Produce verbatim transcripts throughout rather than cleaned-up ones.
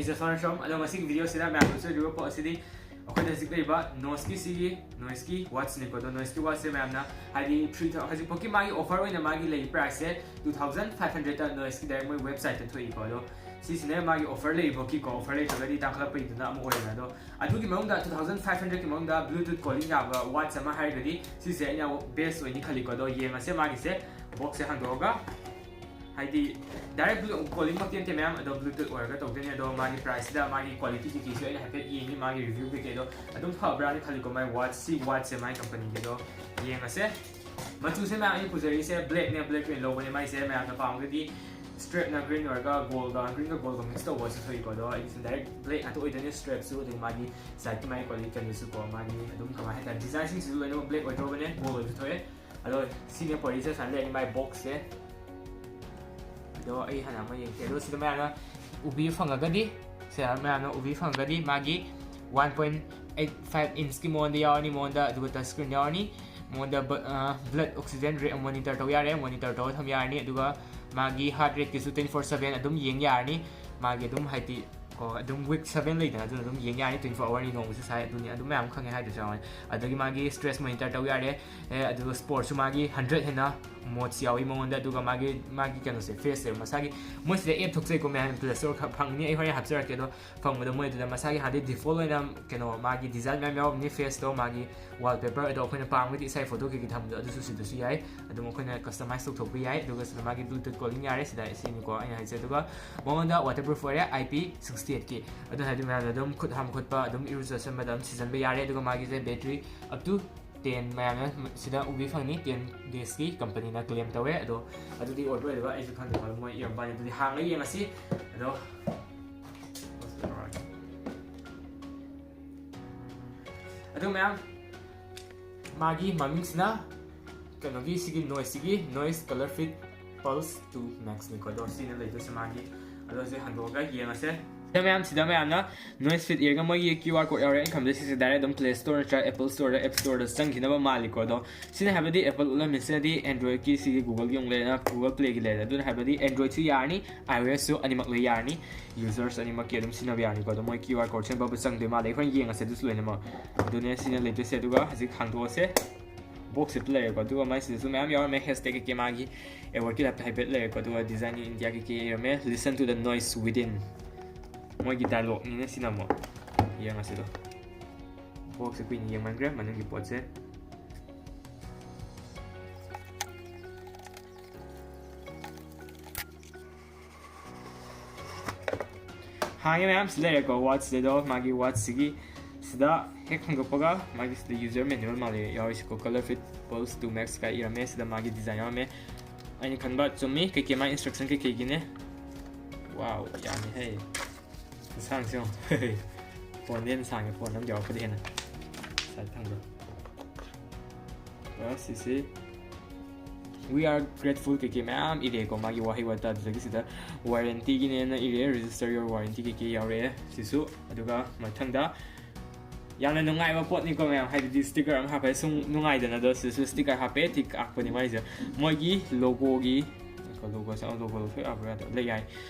ꯑꯩꯁꯦ ꯁꯣꯅꯥ ꯁꯣꯝ꯫ ꯑꯗꯣ ꯉꯁꯤꯒꯤ ꯚꯤꯗꯤꯑꯣꯁꯤꯗ ꯃꯌꯥꯝꯗ ꯎꯠꯆꯗꯣꯏꯔꯤꯕ ꯄꯣꯠ ꯑꯁꯤꯗꯤ ꯑꯩꯈꯣꯏꯗ ꯍꯧꯖꯤꯛ ꯂꯩꯔꯤꯕ ꯅꯣꯏꯁꯀꯤ ꯁꯤꯒꯤ ꯅꯣꯏꯁꯀꯤ ꯋꯥꯠꯁꯅꯤꯀꯣ꯫ ꯑꯗꯣ ꯅꯣꯏꯁꯀꯤ ꯋꯥꯠꯁꯦ ꯃꯌꯥꯝꯅ ꯍꯥꯏꯗꯤ ꯊ꯭ꯔꯤ ꯊꯥꯎ ꯍꯧꯖꯤꯛꯐꯥꯎꯒꯤ ꯃꯥꯒꯤ ꯑꯣꯐꯔ ꯑꯣꯏꯅ ꯃꯥꯒꯤ ꯂꯩ ꯄ꯭ꯔꯥꯏꯁꯁꯦ ꯇꯨ ꯊꯥꯎꯖꯟ ꯐꯥꯏꯚ ꯍꯟꯗ꯭ꯔꯦꯗꯇ ꯅꯣꯏꯁꯀꯤ ꯗꯥꯏꯔꯦꯛ ꯃꯣꯏ ꯋꯦꯕꯁꯥꯏꯠꯇ ꯊꯣꯛꯏꯀꯣ꯫ ꯑꯗꯣ ꯁꯤꯁꯤꯅ ꯃꯥꯒꯤ ꯑꯣꯐꯔ ꯂꯩꯕꯒꯤꯀꯣ, ꯑꯣꯐꯔ ꯂꯩꯇ꯭ꯔꯒꯗꯤ ꯇꯥꯡꯈꯠꯂꯛꯄꯒꯤꯗꯨꯅ ꯑꯃ ꯑꯣꯏꯔꯦ꯫ ꯑꯗꯣ ꯑꯗꯨꯒꯤ ꯃꯅꯨꯡꯗ ꯇꯨ ꯊꯥꯎꯖꯟ ꯐꯥꯏꯚ ꯍꯟꯗ꯭ꯔꯦꯗꯀꯤ ꯃꯅꯨꯡꯗ ꯕ꯭ꯂꯨꯇꯨꯠ ꯀꯣꯂꯤꯡ ꯌꯥꯕ ꯋꯥꯠꯁ ꯑꯃ ꯍꯥꯏꯔꯒꯗꯤ ꯁꯤꯁꯦ ꯑꯩꯅ ꯕꯦꯁ ꯑꯣꯏꯅꯤ ꯈꯜꯂꯤꯀꯣ꯫ ꯑꯗꯣ ꯌꯦꯡꯉꯁꯦ ꯃꯥꯒꯤꯁꯦ, ꯕꯣꯛꯁꯁꯦ ꯍꯥꯡꯗꯣꯛꯑꯒ ꯍꯥꯏꯗꯤ ꯗꯥꯏꯔꯦꯛ ꯕ꯭ꯂꯨ ꯀꯣꯂꯤꯡꯃꯛꯇꯤ ꯅꯠꯇꯦ ꯃꯌꯥꯝ, ꯑꯗꯣ ꯕ꯭ꯂꯨꯇꯨꯠ ꯑꯣꯏꯔꯒ ꯇꯧꯗꯣꯏꯅꯦ꯫ ꯑꯗꯣ ꯃꯥꯒꯤ ꯄ꯭ꯔꯥꯏꯁꯁꯤꯗ ꯃꯥꯒꯤ ꯀ꯭ꯋꯥꯂꯤꯇꯤ ꯀꯩꯀꯩꯁꯨ ꯑꯩꯅ ꯍꯥꯏꯐꯦꯠ ꯌꯦꯡꯉꯤ, ꯃꯥꯒꯤ ꯔꯤꯚ꯭ꯌꯨ ꯀꯩꯀꯩꯗꯣ ꯑꯗꯨꯝ ꯐꯕ꯭ꯔꯥꯅ ꯈꯜꯂꯤꯀꯣ꯫ ꯃꯥꯒꯤ ꯋꯥꯠꯁ ꯁꯤ ꯋꯥꯠꯁꯦ ꯃꯥꯒꯤ ꯀꯝꯄꯅꯤꯒꯤꯗꯣ ꯌꯦꯡꯉꯁꯦ꯫ ꯃꯆꯨꯁꯦ ꯃꯌꯥꯝ ꯑꯩꯅ ꯄꯨꯖꯔꯤꯁꯦ ꯕ꯭ꯂꯦꯛꯅꯦ, ꯕ꯭ꯂꯦꯛ ꯑꯣꯏꯅ ꯂꯧꯕꯅꯦ꯫ ꯃꯥꯏꯁꯦ ꯃꯌꯥꯝꯅ ꯄꯥꯝꯃꯒꯗꯤ ꯁ꯭ꯇ꯭ꯔꯦꯞꯅ ꯒ꯭ꯔꯤꯟ ꯑꯣꯏꯔꯒ ꯒꯣꯜꯒ, ꯒ꯭ꯔꯤꯟꯒ ꯒꯣꯜꯒ ꯃꯤꯛꯁ ꯇꯧꯕꯁꯨ ꯊꯣꯛꯏꯀꯣ꯫ ꯑꯗꯣ ꯑꯩꯒꯤꯁꯦ ꯗꯥꯏꯔꯦꯛ ꯕ꯭ꯂꯦꯛ ꯉꯥꯛꯇ ꯑꯣꯏꯗꯣꯏꯅꯦ꯫ ꯁ꯭ꯇ꯭ꯔꯦꯞꯁꯨ ꯑꯗꯨꯒ ꯃꯥꯒꯤ ꯁꯥꯏꯠꯀꯤ ꯃꯥꯒꯤ ꯀ꯭ꯋꯥꯂꯤꯇꯤ ꯀꯩꯅꯣꯁꯨꯀꯣ, ꯃꯥꯒꯤ ꯑꯗꯨꯝ ꯀꯃꯥꯏ ꯍꯥꯏꯇꯥꯔꯦ, ꯗꯤꯖꯥꯏꯟꯁꯤꯡꯁꯤꯁꯨ ꯂꯣꯏꯅꯃꯛ ꯕ꯭ꯂꯦꯛ ꯑꯣꯏꯗꯧꯕꯅꯦ, ꯒꯣꯜ ꯑꯣꯏꯕꯁꯨ ꯊꯣꯛꯑꯦ꯫ ꯑꯗꯣ ꯁꯤꯅꯦ ꯄꯣꯔꯤꯁꯦ ꯁꯨꯃꯥꯏꯅ ꯂꯩꯔꯅꯤ ꯃꯥꯏ ꯕꯣꯛꯁꯁꯦ꯫ ꯑꯗꯣ ꯑꯩ ꯍꯥꯟꯅ ꯑꯃ ꯌꯦꯡꯒꯦ꯫ ꯑꯗꯣ ꯁꯤꯗ ꯃꯌꯥꯝꯅ ꯎꯕꯤ ꯐꯪꯉꯒꯗꯤ, ꯁꯦ ꯃꯌꯥꯝꯅ ꯎꯕꯤ ꯐꯪꯉꯒꯗꯤ ꯃꯥꯒꯤ ꯋꯥꯟ ꯄꯣꯏꯟ ꯑꯩꯠ ꯐꯥꯏꯚ ꯏꯟꯁꯀꯤ ꯃꯉꯣꯟꯗ ꯌꯥꯎꯔꯅꯤ, ꯃꯉꯣꯟꯗ, ꯑꯗꯨꯒ ꯇꯆ ꯁ꯭ꯀ꯭ꯔꯤꯟ ꯌꯥꯎꯔꯅꯤ꯫ ꯃꯉꯣꯟꯗ ꯕ-, ꯑ, ꯕ꯭ꯂꯗ ꯑꯣꯛꯁꯤꯖꯦꯟ ꯔꯦꯠ ꯃꯣꯅꯤꯇꯔ ꯇꯧ ꯌꯥꯔꯦ, ꯃꯣꯅꯤꯇꯔ ꯇꯧꯔ ꯊꯝ ꯌꯥꯔꯅꯤ꯫ ꯑꯗꯨꯒ ꯃꯥꯒꯤ ꯍꯥꯔꯠ ꯔꯦꯠꯀꯤꯁꯨ ꯇ꯭ꯋꯦꯟꯇꯤ ꯐꯣꯔ ꯁꯚꯦꯟ ꯑꯗꯨꯝ ꯌꯦꯡ ꯌꯥꯔꯅꯤ꯫ ꯃꯥꯒꯤ ꯑꯗꯨꯝ ꯍꯥꯏꯗꯤ ꯀꯣ, ꯑꯗꯨꯝ ꯋꯤꯛ ꯁꯚꯦꯟ ꯂꯩꯗꯅ, ꯑꯗꯨꯅ ꯑꯗꯨꯝ ꯌꯦꯡ ꯌꯥꯔꯅꯤ꯫ ꯇ꯭ꯋꯦꯟꯇꯤ ꯐꯣꯔ ꯑꯋꯥꯔꯅꯤ, ꯅꯣꯡꯃꯁꯨ ꯁꯥꯏ, ꯑꯗꯨꯅꯤ, ꯑꯗꯨꯝ ꯃꯌꯥꯝ ꯈꯪꯉꯦ ꯍꯥꯏꯗ꯭ꯔꯁꯨ ꯌꯥꯎꯔꯅꯤ꯫ ꯑꯗꯒꯤ ꯃꯥꯒꯤ ꯁ꯭ꯇ꯭ꯔꯦꯁ ꯃꯣꯅꯤꯇꯔ ꯇꯧ ꯌꯥꯔꯦ꯫ ꯑꯦ, ꯑꯗꯨꯒ ꯁ꯭ꯄꯣꯔꯠꯁꯨ ꯃꯥꯒꯤ ꯍꯟꯗ꯭ꯔꯦꯠ ꯍꯦꯟꯅ ꯃꯣꯗꯁ ꯌꯥꯎꯏ ꯃꯉꯣꯟꯗ꯫ ꯑꯗꯨꯒ ꯃꯥꯒꯤ, ꯃꯥꯒꯤ ꯀꯩꯅꯣꯁꯦ, ꯐꯦꯁꯁꯦ ꯃꯁꯥꯒꯤ, ꯃꯣꯏꯁꯤꯗ ꯑꯦꯞ ꯊꯣꯛꯆꯩꯀꯣ ꯃꯌꯥꯝ, ꯄ꯭ꯂꯦ ꯁ꯭ꯇꯣꯔ ꯈꯛ ꯐꯪꯅꯤ, ꯑꯩ ꯍꯣꯔꯦꯟ ꯍꯥꯞꯆꯔꯛꯀꯦ꯫ ꯑꯗꯣ ꯐꯪꯕꯗ ꯃꯣꯏ ꯑꯗꯨꯗ ꯃꯁꯥꯒꯤ ꯍꯥꯟꯅꯗꯤ ꯗꯤꯐꯣꯜꯠ ꯑꯣꯏꯅ ꯀꯩꯅꯣ ꯃꯥꯒꯤ ꯗꯤꯖꯥꯏꯟ ꯃꯌꯥꯝ ꯌꯥꯎꯔꯝꯅꯤ, ꯐꯦꯁꯇꯣ, ꯃꯥꯒꯤ ꯋꯥꯜꯄꯦꯄꯔ, ꯑꯗꯣ ꯑꯩꯈꯣꯏꯅ ꯄꯥꯝꯃꯒꯗꯤ ꯏꯁꯥꯒꯤ ꯐꯣꯇꯣ ꯀꯩꯀꯩ ꯊꯝꯕꯗꯣ ꯑꯗꯨꯁꯨ ꯁꯤꯗꯁꯨ ꯌꯥꯏ꯫ ꯑꯗꯨꯝ ꯑꯩꯈꯣꯏꯅ ꯀꯁꯇꯃꯥꯏꯁ ꯇꯧꯊꯣꯛꯄ ꯌꯥꯏ꯫ ꯑꯗꯨꯒ ꯁꯤꯗ ꯃꯥꯒꯤ ꯕ꯭ꯂꯨꯇꯨꯠ ꯀꯣꯂꯤꯡ ꯌꯥꯔꯦ, ꯁꯤꯗ ꯁꯤꯅꯤꯀꯣ ꯑꯩꯅ ꯍꯥꯏꯁꯦ꯫ ꯑꯗꯨꯒ ꯃꯉꯣꯟꯗ ꯋꯥꯇꯔ ꯄ꯭ꯔꯨꯐ ꯑꯣꯏꯔꯦ, ꯑꯥꯏ ꯄꯤ ꯁꯤꯛꯁꯇꯤ ꯑꯩꯠꯀꯤ꯫ ꯑꯗꯨꯅ ꯍꯥꯏꯗꯤ ꯃꯌꯥꯝꯅ ꯑꯗꯨꯝ ꯈꯨꯠ ꯍꯥꯝ ꯈꯣꯠꯄ, ꯑꯗꯨꯝ ꯏꯔꯨꯖꯁꯟꯕꯗ ꯑꯗꯨꯝ ꯁꯤꯖꯟꯕ ꯌꯥꯔꯦ꯫ ꯑꯗꯨꯒ ꯃꯥꯒꯤꯁꯦ ꯕꯦꯇ꯭ꯔꯤ ꯑꯞ ꯇꯨ ꯇꯦꯟ, ꯃꯌꯥꯝꯅ ꯁꯤꯗ ꯎꯕꯤ ꯐꯪꯅꯤ, ꯇꯦꯟ ꯗꯦꯖꯀꯤ ꯀꯝꯄꯅꯤꯅ ꯀ꯭ꯂꯦꯝ ꯇꯧꯋꯦ꯫ ꯑꯗꯣ ꯑꯗꯨꯗꯤ ꯑꯣꯏꯕ ꯑꯣꯏꯗꯕ ꯑꯩꯁꯨ ꯈꯪꯗꯦꯀꯣ, ꯃꯣꯏ ꯏꯔꯝꯕꯅꯤ꯫ ꯑꯗꯨꯗꯤ ꯍꯥꯡꯉ ꯌꯦꯡꯉꯁꯤ꯫ ꯑꯗꯣ ꯑꯗꯨ ꯃꯌꯥꯝ, ꯃꯥꯒꯤ ꯃꯃꯤꯡꯁꯤꯅ ꯀꯩꯅꯣꯒꯤ, ꯁꯤꯒꯤ ꯅꯣꯏꯁꯁꯤꯒꯤ Noise ColorFit Pulse two ꯃꯦꯛꯁꯅꯤꯀꯣ꯫ ꯑꯗꯣ ꯁꯤꯅ ꯂꯩꯗꯣꯏꯁꯦ ꯃꯥꯒꯤ꯫ ꯑꯗꯣ ꯁꯤ ꯍꯟꯗꯣꯛꯑꯒ ꯌꯦꯡꯉꯁꯦ꯫ ꯁꯤꯗ ꯃꯌꯥꯝ, ꯁꯤꯗ ꯃꯌꯥꯝꯅ Noise Fit ꯏꯔꯒ ꯃꯣꯏꯒꯤ QR code ꯌꯥꯎꯔꯦ꯫ ꯑꯩꯅ ꯈꯟꯕꯗ ꯁꯤꯁꯦ direct ꯑꯗꯨꯝ Play Store ꯅꯠꯇ꯭ꯔꯒ Apple Storeꯗ, App Storeꯗ ꯆꯪꯈꯤꯅꯕ ꯃꯥꯜꯂꯤꯀꯣ꯫ ꯑꯗꯣ ꯁꯤꯅ ꯍꯥꯏꯕꯗꯤ Apple ꯎꯠꯂꯝꯃꯤꯁꯤꯅꯗꯤ Androidꯀꯤ ꯁꯤꯒꯤ Googleꯒꯤ ꯑꯃꯨꯛ ꯂꯩꯔꯦꯅ, Google Playꯒꯤ ꯂꯩꯔꯦ꯫ ꯑꯗꯨꯅ ꯍꯥꯏꯕꯗꯤ Androidꯁꯨ ꯌꯥꯔꯅꯤ, iOSꯁꯨ ꯑꯅꯤꯃꯛ ꯂꯣꯏ ꯌꯥꯔꯅꯤ꯫ Users ꯑꯅꯤꯃꯛꯀꯤ ꯑꯗꯨꯝ ꯁꯤꯖꯤꯟꯅꯕ ꯌꯥꯔꯅꯤꯀꯣ꯫ ꯑꯗꯣ ꯃꯣꯏ QR codeꯁꯤꯅ ꯕꯕ ꯆꯪꯗꯣꯏ ꯃꯥꯜꯂꯦ꯫ ꯑꯩꯈꯣꯏꯅ ꯌꯦꯡꯉꯁꯦ ꯑꯗꯨꯁꯨ ꯂꯣꯏꯅꯃꯛ꯫ ꯑꯗꯨꯅꯦ ꯁꯤꯅ latest꯫ ꯑꯗꯨꯒ ꯍꯧꯖꯤꯛ ꯍꯥꯡꯗꯣꯛꯑꯁꯦ꯫ Boxꯁꯤꯗ ꯂꯩꯔꯦꯀꯣ꯫ ꯑꯗꯨꯒ ꯃꯥꯏꯁꯤꯗꯁꯨ ꯃꯌꯥꯝ ꯌꯥꯎꯔꯝꯃꯦ, hashtag ꯀꯩꯀꯩ ꯃꯥꯒꯤ awardꯀꯤ ꯂꯥꯏꯞꯇ ꯍꯥꯏꯐꯦꯠ ꯂꯩꯔꯦꯀꯣ꯫ ꯑꯗꯨꯒ Design in India ꯀꯩꯀꯩ ꯏꯔꯝꯃꯦ, Listen to the Noise Within꯫ ꯃꯣꯏꯒꯤ dialogueꯅꯤꯅꯦ ꯁꯤꯅ ꯑꯃꯨꯛ꯫ ꯌꯦꯡꯉꯁꯤꯗꯣ꯫ Boxꯁꯦ ꯀꯨꯏꯅ ꯌꯦꯡꯃꯟꯈ꯭ꯔꯦ ꯃꯅꯨꯡꯒꯤ ꯄꯣꯠꯁꯦ꯫ ꯍꯥꯡꯉꯦ ꯃꯌꯥꯝ꯫ ꯁꯤ ꯂꯩꯔꯦꯀꯣ, watchꯁꯤꯗꯣ꯫ ꯃꯥꯒꯤ watchꯁꯤꯒꯤ ꯁꯤꯗ ꯍꯦꯛ ꯍꯥꯡꯗꯣꯛꯄꯒ ꯃꯥꯒꯤ ꯁꯤꯗ user manual ꯃꯥꯜꯂꯦ ꯌꯥꯎꯔꯤꯁꯤꯀꯣ꯫ Color fit, pulse to max ꯀꯥꯏ ꯏꯔꯝꯃꯦ꯫ ꯁꯤꯗ ꯃꯥꯒꯤ design ꯌꯥꯎꯔꯝꯃꯦ꯫ ꯑꯩꯅ ꯈꯟꯕ ꯆꯨꯝꯃꯤ꯫ ꯀꯩꯀꯩ ꯃꯥꯒꯤ instruction ꯀꯩꯀꯩꯒꯤꯅꯦ꯫ Wow, ꯌꯥꯝꯃꯤ ꯍꯦ꯫ ꯁꯥꯡꯁꯤ ꯌꯦꯡꯉꯣ꯫ Phoneꯗꯤ ꯍꯦꯟꯅ ꯁꯥꯡꯉꯦ, phone ꯑꯃꯗ ꯌꯥꯎꯔꯛꯄꯗꯤ ꯍꯦꯟꯅ꯫ Side ꯊꯪꯕ꯫ ꯑꯗꯨꯒ ꯁꯤꯁꯤ We are grateful ꯀꯩꯀꯩ ꯃꯌꯥꯝ ꯏꯔꯦꯀꯣ꯫ ꯃꯥꯒꯤ ꯋꯥꯍꯩ ꯋꯥꯇꯥ ꯑꯗꯨꯗꯒꯤ ꯁꯤꯗ warrantyꯒꯤꯅꯦꯅ ꯏꯔꯦ, register your warranty ꯀꯩꯀꯩ ꯌꯥꯎꯔꯛꯑꯦ꯫ ꯁꯤꯁꯨ ꯑꯗꯨꯒ ꯃꯊꯪꯗ ꯌꯥꯝꯅ ꯅꯨꯡꯉꯥꯏꯕ ꯄꯣꯠꯅꯤꯀꯣ ꯃꯌꯥꯝ, ꯍꯥꯏꯕꯗꯤ sticker ꯑꯃ ꯍꯥꯞꯄꯦ꯫ ꯁꯨꯝ ꯅꯨꯡꯉꯥꯏꯗꯅ꯫ ꯑꯗꯣ ꯁꯤꯗꯁꯨ sticker ꯍꯥꯞꯄꯦ, ꯇꯤꯛ ꯀꯥꯛꯄꯅꯤ ꯃꯥꯏꯁꯦ꯫ ꯃꯣꯏꯒꯤ logoꯒꯤ, logoꯁꯦ, logo ꯂꯧꯊꯣꯛ ꯌꯥꯕ꯭ꯔꯥ? ꯌꯥꯗꯕ ꯂꯩ ꯌꯥꯏ꯫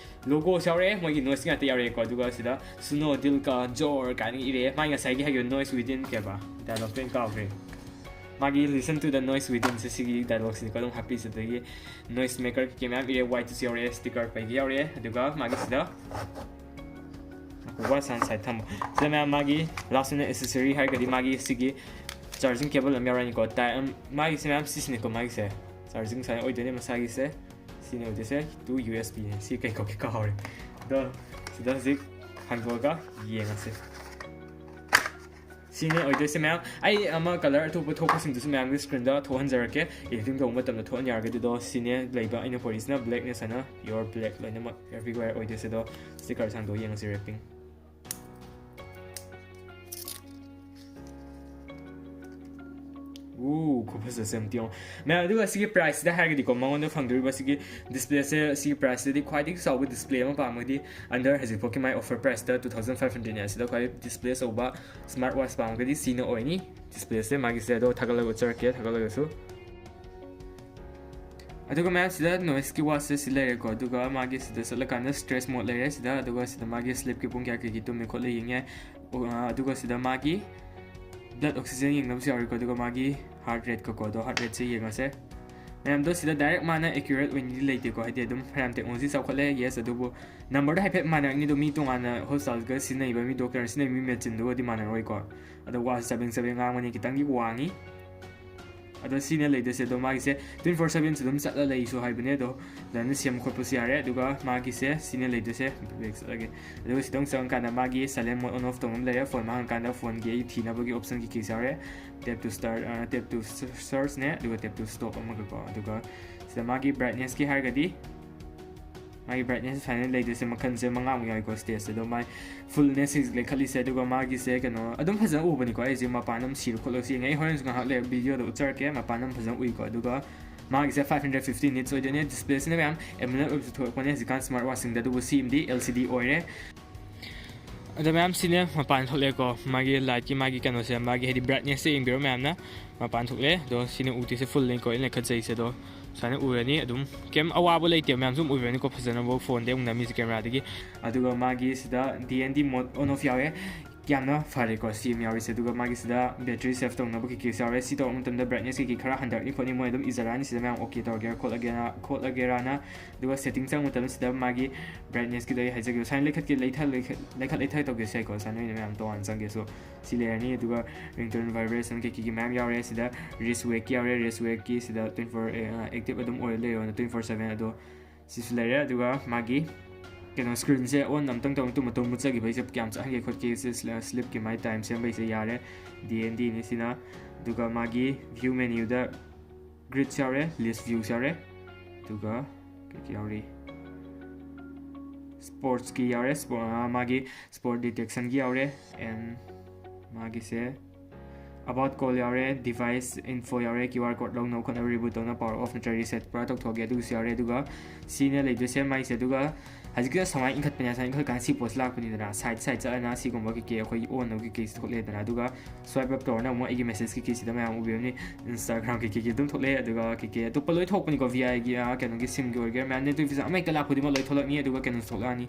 Logoꯁꯨ ꯌꯥꯎꯔꯛꯑꯦ, ꯃꯣꯏꯒꯤ noise ꯉꯥꯛꯇ ꯌꯥꯎꯔꯛꯑꯦꯀꯣ꯫ ꯑꯗꯨꯒ ꯁꯤꯗ Suno Dil Ka Zor ꯀꯥꯏꯅ ꯏꯔꯛꯑꯦ꯫ ꯃꯥꯏ ꯉꯁꯥꯏꯒꯤ ꯍꯥꯏꯈꯤꯕ Noise Within ꯀꯩꯕ dialogueꯇꯣ ꯑꯩꯅ ꯀꯥꯎꯈ꯭ꯔꯦ꯫ ꯃꯥꯒꯤ Listen to the Noise Withinꯁꯦ ꯁꯤꯒꯤ dialogueꯁꯤꯅꯤꯀꯣ ꯑꯗꯨꯝ ꯍꯥꯞꯄꯤꯁꯦ꯫ ꯑꯗꯒꯤ noise maker ꯀꯩꯀꯩ ꯃꯌꯥꯝ ꯏꯔꯦ, whiteꯁꯨ ꯌꯥꯎꯔꯛꯑꯦ, sticker ꯄꯩꯒ ꯌꯥꯎꯔꯛꯑꯦ꯫ ꯑꯗꯨꯒ ꯃꯥꯒꯤ ꯁꯤꯗ ꯋꯥ ꯁꯥꯟ side ꯊꯝꯃꯣ꯫ ꯁꯤꯗ ꯃꯌꯥꯝ ꯃꯥꯒꯤ last ꯑꯣꯏꯅ accessory ꯍꯥꯏꯔꯒꯗꯤ ꯃꯥꯒꯤ ꯁꯤꯒꯤ charging cable ꯑꯃ ꯌꯥꯎꯔꯛꯑꯅꯤꯀꯣ꯫ ꯇꯥꯏ-, ꯃꯥꯒꯤꯁꯦ ꯃꯌꯥꯝ ꯁꯤꯁꯤꯅꯤꯀꯣ꯫ ꯃꯥꯒꯤꯁꯦ charging ꯁꯨꯃꯥꯏꯅ ꯑꯣꯏꯗꯣꯏꯅꯦ ꯃꯁꯥꯒꯤꯁꯦ꯫ ꯁꯤꯅꯦ ꯑꯣꯏꯗꯣꯏꯁꯦ꯫ Two USBꯅꯦ꯫ ꯁꯤ ꯀꯩ ꯀꯧꯒꯦ ꯀꯥꯎꯔꯦ꯫ ꯑꯗꯣ ꯁꯤꯗ ꯍꯧꯖꯤꯛ ꯍꯥꯡꯗꯣꯛꯑꯒ ꯌꯦꯡꯉꯁꯦ꯫ ꯁꯤꯅꯦ ꯑꯣꯏꯗꯣꯏꯁꯦ ꯃꯌꯥꯝ꯫ ꯑꯩ ꯑꯃ color ꯑꯇꯣꯞꯄ ꯊꯣꯛꯄꯁꯤꯡꯗꯨꯁꯨ ꯃꯌꯥꯝꯒꯤ screenꯗ ꯊꯣꯛꯍꯟꯖꯔꯛꯀꯦ, editing ꯇꯧꯕ ꯃꯇꯝꯗ ꯊꯣꯛꯍꯟ ꯌꯥꯔꯒꯗꯤ꯫ ꯑꯗꯣ ꯁꯤꯅꯦ ꯂꯩꯕ ꯑꯩꯅ ꯄꯨꯔꯤꯁꯤꯅ blackꯅꯦ ꯁꯨꯃꯥꯏꯅ pure black ꯂꯣꯏꯅꯃꯛ everywhere ꯑꯣꯏꯗꯣꯏꯁꯦ꯫ ꯑꯗꯣ sticker ꯁꯥꯡꯗꯣꯛꯑ ꯌꯦꯡꯉꯁꯤ wrapping꯫ ꯎ, ꯎ, ꯈꯨꯐꯖꯁꯦ ꯑꯝꯇ ꯌꯦꯡꯉꯣ ꯃꯌꯥꯝ꯫ ꯑꯗꯨꯒ ꯁꯤꯒꯤ priceꯁꯤꯗ ꯍꯥꯏꯔꯒꯗꯤꯀꯣ, ꯃꯉꯣꯟꯗ ꯐꯪꯗꯣꯔꯤꯕ ꯁꯤꯒꯤ displayꯁꯦ, ꯁꯤꯒꯤ priceꯁꯤꯗꯗꯤ ꯈ꯭ꯋꯥꯏꯗꯒꯤ ꯆꯥꯎꯕ display ꯑꯃ ꯄꯥꯝꯃꯒꯗꯤ under ꯍꯧꯖꯤꯛꯐꯥꯎꯒꯤ ꯃꯥꯏ offer priceꯇ two thousand five hundredꯅꯦ꯫ ꯁꯤꯗ ꯈ꯭ꯋꯥꯏ display ꯑꯆꯧꯕ smart watch ꯄꯥꯝꯃꯒꯗꯤ ꯁꯤꯅ ꯑꯣꯏꯅꯤ꯫ Displayꯁꯦ ꯃꯥꯒꯤꯁꯦ ꯑꯗꯣ ꯊꯥꯒꯠꯂꯒ ꯎꯠꯆꯔꯛꯀꯦ, ꯊꯥꯒꯠꯂꯒꯁꯨ꯫ ꯑꯗꯨꯒ ꯃꯌꯥꯝ, ꯁꯤꯗ noiseꯀꯤ watchꯁꯦ ꯁꯤ ꯂꯩꯔꯦꯀꯣ꯫ ꯑꯗꯨꯒ ꯃꯥꯒꯤ ꯁꯤꯗ ꯆꯠꯂꯀꯥꯟꯗ stress mode ꯂꯩꯔꯦ ꯁꯤꯗ꯫ ꯑꯗꯨꯒ ꯁꯤꯗ ꯃꯥꯒꯤ sleepꯀꯤ ꯄꯨꯡ ꯀꯌꯥ ꯀꯩꯒꯤ ꯇꯨꯝꯃꯦ ꯈꯣꯠꯂꯦ ꯌꯦꯡꯉꯦ꯫ ꯑꯣ, ꯑ, ꯑꯗꯨꯒ ꯁꯤꯗ ꯃꯥꯒꯤ blood oxygen ꯌꯦꯡꯅꯕꯁꯨ ꯌꯥꯎꯔꯤꯀꯣ꯫ ꯑꯗꯨꯒ ꯃꯥꯒꯤ heart rateꯀꯀꯣ, ꯑꯗꯣ heart rateꯁꯦ ꯌꯦꯡꯉꯁꯦ꯫ ꯃꯌꯥꯝꯗꯣ ꯁꯤꯗ direct ꯃꯥꯅ accurate ꯑꯣꯏꯅꯗꯤ ꯂꯩꯇꯦꯀꯣ, ꯍꯥꯏꯗꯤ ꯑꯗꯨꯝ ꯐꯅꯌꯥꯝ technology ꯆꯥꯎꯈꯠꯂꯦ, yes, ꯑꯗꯨꯕꯨ numberꯗꯣ ꯍꯥꯏꯐꯦꯠ ꯃꯥꯟꯅꯔꯛꯅꯤ꯫ ꯑꯗꯣ ꯃꯤ ꯇꯣꯉꯥꯟꯅ hospitalꯒ ꯁꯤꯖꯤꯟꯅꯩꯕ, ꯃꯤ doctorꯅ ꯁꯤꯖꯤꯟꯅꯩꯕ ꯃꯤ machineꯗꯨꯒꯗꯤ ꯃꯥꯟꯅꯔꯣꯏꯀꯣ꯫ ꯑꯗꯣ watchꯁꯦ ꯆꯕꯦꯡ ꯆꯕꯦꯡ ꯉꯥꯡꯕꯅꯤ, ꯈꯤꯇꯪꯗꯤ ꯋꯥꯡꯉꯤ꯫ ꯑꯗꯣ ꯁꯤꯅ ꯂꯩꯗꯣꯏꯁꯦ꯫ ꯑꯗꯣ ꯃꯥꯒꯤꯁꯦ twenty four sevenꯁꯨ ꯑꯗꯨꯝ ꯆꯠꯂ ꯂꯩꯁꯨ ꯍꯥꯏꯕꯅꯦ꯫ ꯑꯗꯣ ꯐꯖꯅ ꯁꯦꯝꯕ ꯈꯣꯠꯄꯁꯨ ꯌꯥꯔꯦ꯫ ꯑꯗꯨꯒ ꯃꯥꯒꯤꯁꯦ ꯁꯤꯅ ꯂꯩꯗꯣꯏꯁꯦ, back ꯆꯠꯂꯒꯦ꯫ ꯑꯗꯨꯒ ꯁꯤꯗ ꯑꯃꯨꯛ ꯆꯪꯉꯀꯥꯟꯗ ꯃꯥꯒꯤ silent mode on off ꯇꯧꯕ ꯑꯃ ꯂꯩꯔꯦ꯫ Phone ꯃꯥꯡꯉꯀꯥꯟꯗ phoneꯒꯤ ꯑꯩ ꯊꯤꯅꯕꯒꯤ optionꯒꯤ ꯀꯩꯁꯨ ꯌꯥꯎꯔꯦ꯫ Tap to start, ꯑ, tap to searchꯅꯦ, ꯑꯗꯨꯒ tap to stop ꯑꯃꯒꯀꯣ꯫ ꯑꯗꯨꯒ ꯁꯤꯗ ꯃꯥꯒꯤ brightnessꯀꯤ ꯍꯥꯏꯔꯒꯗꯤ ꯃꯥꯒꯤ brightness ꯁꯨꯃꯥꯏꯅ ꯂꯩꯗꯣꯏꯁꯦ, ꯃꯈꯜꯁꯦ ꯃꯉꯥꯃꯨꯛ ꯌꯥꯎꯏꯀꯣ stageꯁꯦ꯫ ꯑꯗꯣ ꯃꯥꯏ fullnessꯁꯤ ꯂꯩꯈꯠꯂꯤꯁꯦ꯫ ꯑꯗꯨꯒ ꯃꯥꯒꯤꯁꯦ ꯀꯩꯅꯣ ꯑꯗꯨꯝ ꯐꯖꯅ ꯎꯕꯅꯤꯀꯣ꯫ ꯑꯩꯁꯦ ꯃꯄꯥꯟ ꯑꯗꯨꯝ ꯁꯤꯔ ꯈꯣꯠꯂꯒꯁꯨ ꯌꯦꯡꯉꯦ꯫ ꯑꯩ ꯍꯣꯔꯦꯟꯁꯨ ꯉꯥꯏꯍꯥꯛ ꯂꯩꯔ videoꯗ ꯎꯠꯆꯔꯛꯀꯦ꯫ ꯃꯄꯥꯟ ꯑꯗꯨꯝ ꯐꯖꯅ ꯎꯏꯀꯣ꯫ ꯑꯗꯨꯒ ꯃꯥꯒꯤꯁꯦ five hundred fifty nits ꯑꯣꯏꯗꯣꯏꯅꯦ꯫ Displayꯁꯤꯅ ꯃꯌꯥꯝ AMOLED ꯑꯣꯏꯕꯁꯨ ꯊꯣꯛꯂꯛꯄꯅꯦ ꯍꯧꯖꯤꯛꯀꯥꯟ smart watchꯁꯤꯡꯗ, ꯑꯗꯨꯕꯨ ꯁꯤꯃꯗꯤ LCD ꯑꯣꯏꯔꯦ꯫ ꯑꯗꯣ ꯃꯌꯥꯝ ꯁꯤꯅꯦ ꯃꯄꯥꯟ ꯊꯣꯛꯂꯛꯑꯦꯀꯣ, ꯃꯥꯒꯤ lightꯀꯤ ꯃꯥꯒꯤ ꯀꯩꯅꯣꯁꯦ, ꯃꯥꯒꯤ ꯍꯥꯏꯗꯤ brightnessꯁꯦ ꯌꯦꯡꯕꯤꯔꯣ ꯃꯌꯥꯝꯅ꯫ ꯃꯄꯥꯟ ꯊꯣꯛꯂꯛꯑꯦ꯫ ꯑꯗꯣ ꯁꯤꯅ ꯎꯗꯣꯏꯁꯦ fullꯅꯤꯀꯣ ꯑꯩꯅ ꯂꯩꯈꯠꯆꯩꯁꯦ꯫ ꯑꯗꯣ ꯁꯨꯃꯥꯏꯅ ꯎꯔꯅꯤ꯫ ꯑꯗꯨꯝ ꯀꯩꯝ ꯑꯋꯥꯕ ꯂꯩꯇꯦ, ꯃꯌꯥꯝꯁꯨ ꯑꯗꯨꯝ ꯎꯕꯤꯔꯅꯤꯀꯣ, ꯐꯖꯅꯕꯨ phoneꯗ ꯑꯃꯨꯛ ꯅꯝꯃꯤꯁꯦ cameraꯗꯒꯤ꯫ ꯑꯗꯨꯒ ꯃꯥꯒꯤ ꯁꯤꯗ D and D mode on off ꯌꯥꯎꯋꯦ, ꯌꯥꯝꯅ ꯐꯔꯦꯀꯣ ꯁꯤ ꯑꯃ ꯌꯥꯎꯔꯤꯁꯦ꯫ ꯑꯗꯨꯒ ꯃꯥꯒꯤ ꯁꯤꯗ battery save ꯇꯧꯅꯕ ꯀꯩꯀꯩꯁꯨ ꯌꯥꯎꯔꯦ꯫ ꯁꯤ ꯇꯧꯕ ꯃꯇꯝꯗ brightness ꯀꯩꯀꯩ ꯈꯔ ꯍꯟꯊꯔꯛꯅꯤ ꯈꯣꯠꯅꯤ ꯃꯣꯏ ꯑꯗꯨꯝ ꯏꯖꯔꯛꯑꯅꯤ ꯁꯤꯗ ꯃꯌꯥꯝ, okay ꯇꯧꯔꯒꯦꯔꯥ ꯈꯣꯠꯂꯒꯦꯔꯥ ꯈꯣꯠꯂꯒꯦꯔꯥꯅ꯫ ꯑꯗꯨꯒ setting ꯆꯪꯕ ꯃꯇꯝꯗ ꯁꯤꯗ ꯃꯥꯒꯤ brightnessꯀꯤꯗꯣ ꯑꯩ ꯍꯥꯏꯖꯒꯦ, ꯁꯨꯃꯥꯏꯅ ꯂꯩꯈꯠꯀꯦ, ꯂꯩꯊ-, ꯂꯩꯈꯠ-, ꯂꯩꯈꯠ ꯂꯩꯊ ꯇꯧꯒꯦꯁꯨ ꯌꯥꯏꯀꯣ, ꯁꯨꯃꯥꯏꯅ ꯑꯣꯏꯅ ꯃꯌꯥꯝ ꯇꯣꯉꯥꯟꯅ ꯆꯪꯒꯦꯁꯨ꯫ ꯁꯤ ꯂꯩꯔꯅꯤ꯫ ꯑꯗꯨꯒ ringtone vibration ꯀꯩꯀꯩꯒꯤ ꯃꯌꯥꯝ ꯌꯥꯎꯔꯦ꯫ ꯁꯤꯗ wrist wakeꯀꯤ ꯌꯥꯎꯔꯦ, wrist wakeꯀꯤ ꯁꯤꯗ twenty four, ꯑꯦ, active ꯑꯗꯨꯝ ꯑꯣꯏꯔ ꯂꯩꯔꯣꯅ twenty four seven ꯑꯗꯣ ꯁꯤꯁꯨ ꯂꯩꯔꯦ꯫ ꯑꯗꯨꯒ ꯃꯥꯒꯤ ꯀꯩꯅꯣ screenꯁꯦ on ꯑꯝꯇꯪ ꯇꯧꯔ ꯃꯇꯨꯡ ꯃꯇꯨꯡ ꯃꯨꯠꯆꯈꯤꯕ ꯑꯩꯁꯦ ꯀꯌꯥꯝ ꯆꯠꯍꯟꯒꯦ ꯈꯣꯠꯀꯦ ꯁꯤ sl-, sleepꯀꯤ ꯃꯥꯏ time ꯁꯦꯝꯕꯩꯁꯦ ꯌꯥꯔꯦ꯫ D and Dꯅꯤ ꯁꯤꯅ꯫ ꯑꯗꯨꯒ ꯃꯥꯒꯤ view menuꯗ grids ꯌꯥꯎꯔꯦ, list views ꯌꯥꯎꯔꯦ꯫ ꯑꯗꯨꯒ ꯀꯩꯀꯩ ꯌꯥꯎꯔꯤ? Sportsꯀꯤ ꯌꯥꯎꯔꯦ, sport, ꯑ, ꯃꯥꯒꯤ sport detectionꯒꯤ ꯌꯥꯎꯔꯦ, and ꯃꯥꯒꯤꯁꯦ About call ꯌꯥꯎꯔꯦ, device info ꯌꯥꯎꯔꯦ, QR code ꯂꯧꯅꯕ ꯈꯣꯠꯅꯕ, reboot ꯇꯧꯅ power off ꯅꯠꯇ꯭ꯔꯒ reset ꯄꯨꯔꯥ ꯇꯧꯊꯣꯛꯑꯒꯦ, ꯑꯗꯨꯒꯤꯁꯨ ꯌꯥꯎꯔꯦ꯫ ꯑꯗꯨꯒ ꯁꯤꯅ ꯂꯩꯗꯣꯏꯁꯦ ꯃꯥꯏꯁꯦ꯫ ꯑꯗꯨꯒ ꯍꯧꯖꯤꯛꯀꯤꯗ ꯁꯨꯃꯥꯏꯅ ꯏꯟꯈꯠꯄꯅꯦ, ꯁꯨꯃꯥꯏꯅ ꯏꯟꯈꯠꯀꯥꯟꯗ ꯁꯤ ꯄꯣꯠꯁꯤ ꯂꯥꯛꯄꯅꯤꯗꯅ, side side ꯆꯠꯂꯅ ꯁꯤꯒꯨꯝꯕ ꯀꯩꯀꯩ ꯑꯩꯈꯣꯏꯒꯤ ꯑꯣꯟꯅꯕ ꯀꯩꯀꯩꯁꯤ ꯊꯣꯛꯂꯛꯑꯦꯗꯅ꯫ ꯑꯗꯨꯒ swipe up ꯇꯧꯔꯅ ꯑꯃꯨꯛ ꯑꯩꯒꯤ message ꯀꯩꯀꯩꯁꯤꯗ ꯃꯌꯥꯝ ꯎꯕꯤꯔꯝꯅꯤ, Instagram ꯀꯩꯀꯩꯒꯤ ꯑꯗꯨꯝ ꯊꯣꯛꯂꯛꯑꯦ꯫ ꯑꯗꯨꯒ ꯀꯩꯀꯩ ꯑꯇꯣꯞꯄ ꯂꯣꯏ ꯊꯣꯛꯄꯅꯤꯀꯣ, VIꯒꯤ, ꯑꯥ, ꯀꯩꯅꯣꯒꯤ SIMꯒꯤ ꯑꯣꯏꯒꯦꯔꯥ, ꯃꯌꯥꯝ notification ꯑꯃ ꯍꯦꯛꯇ ꯂꯥꯛꯄ ꯈꯨꯗꯤꯡꯃꯛ ꯂꯣꯏ ꯊꯣꯛꯂꯛꯑꯅꯤ꯫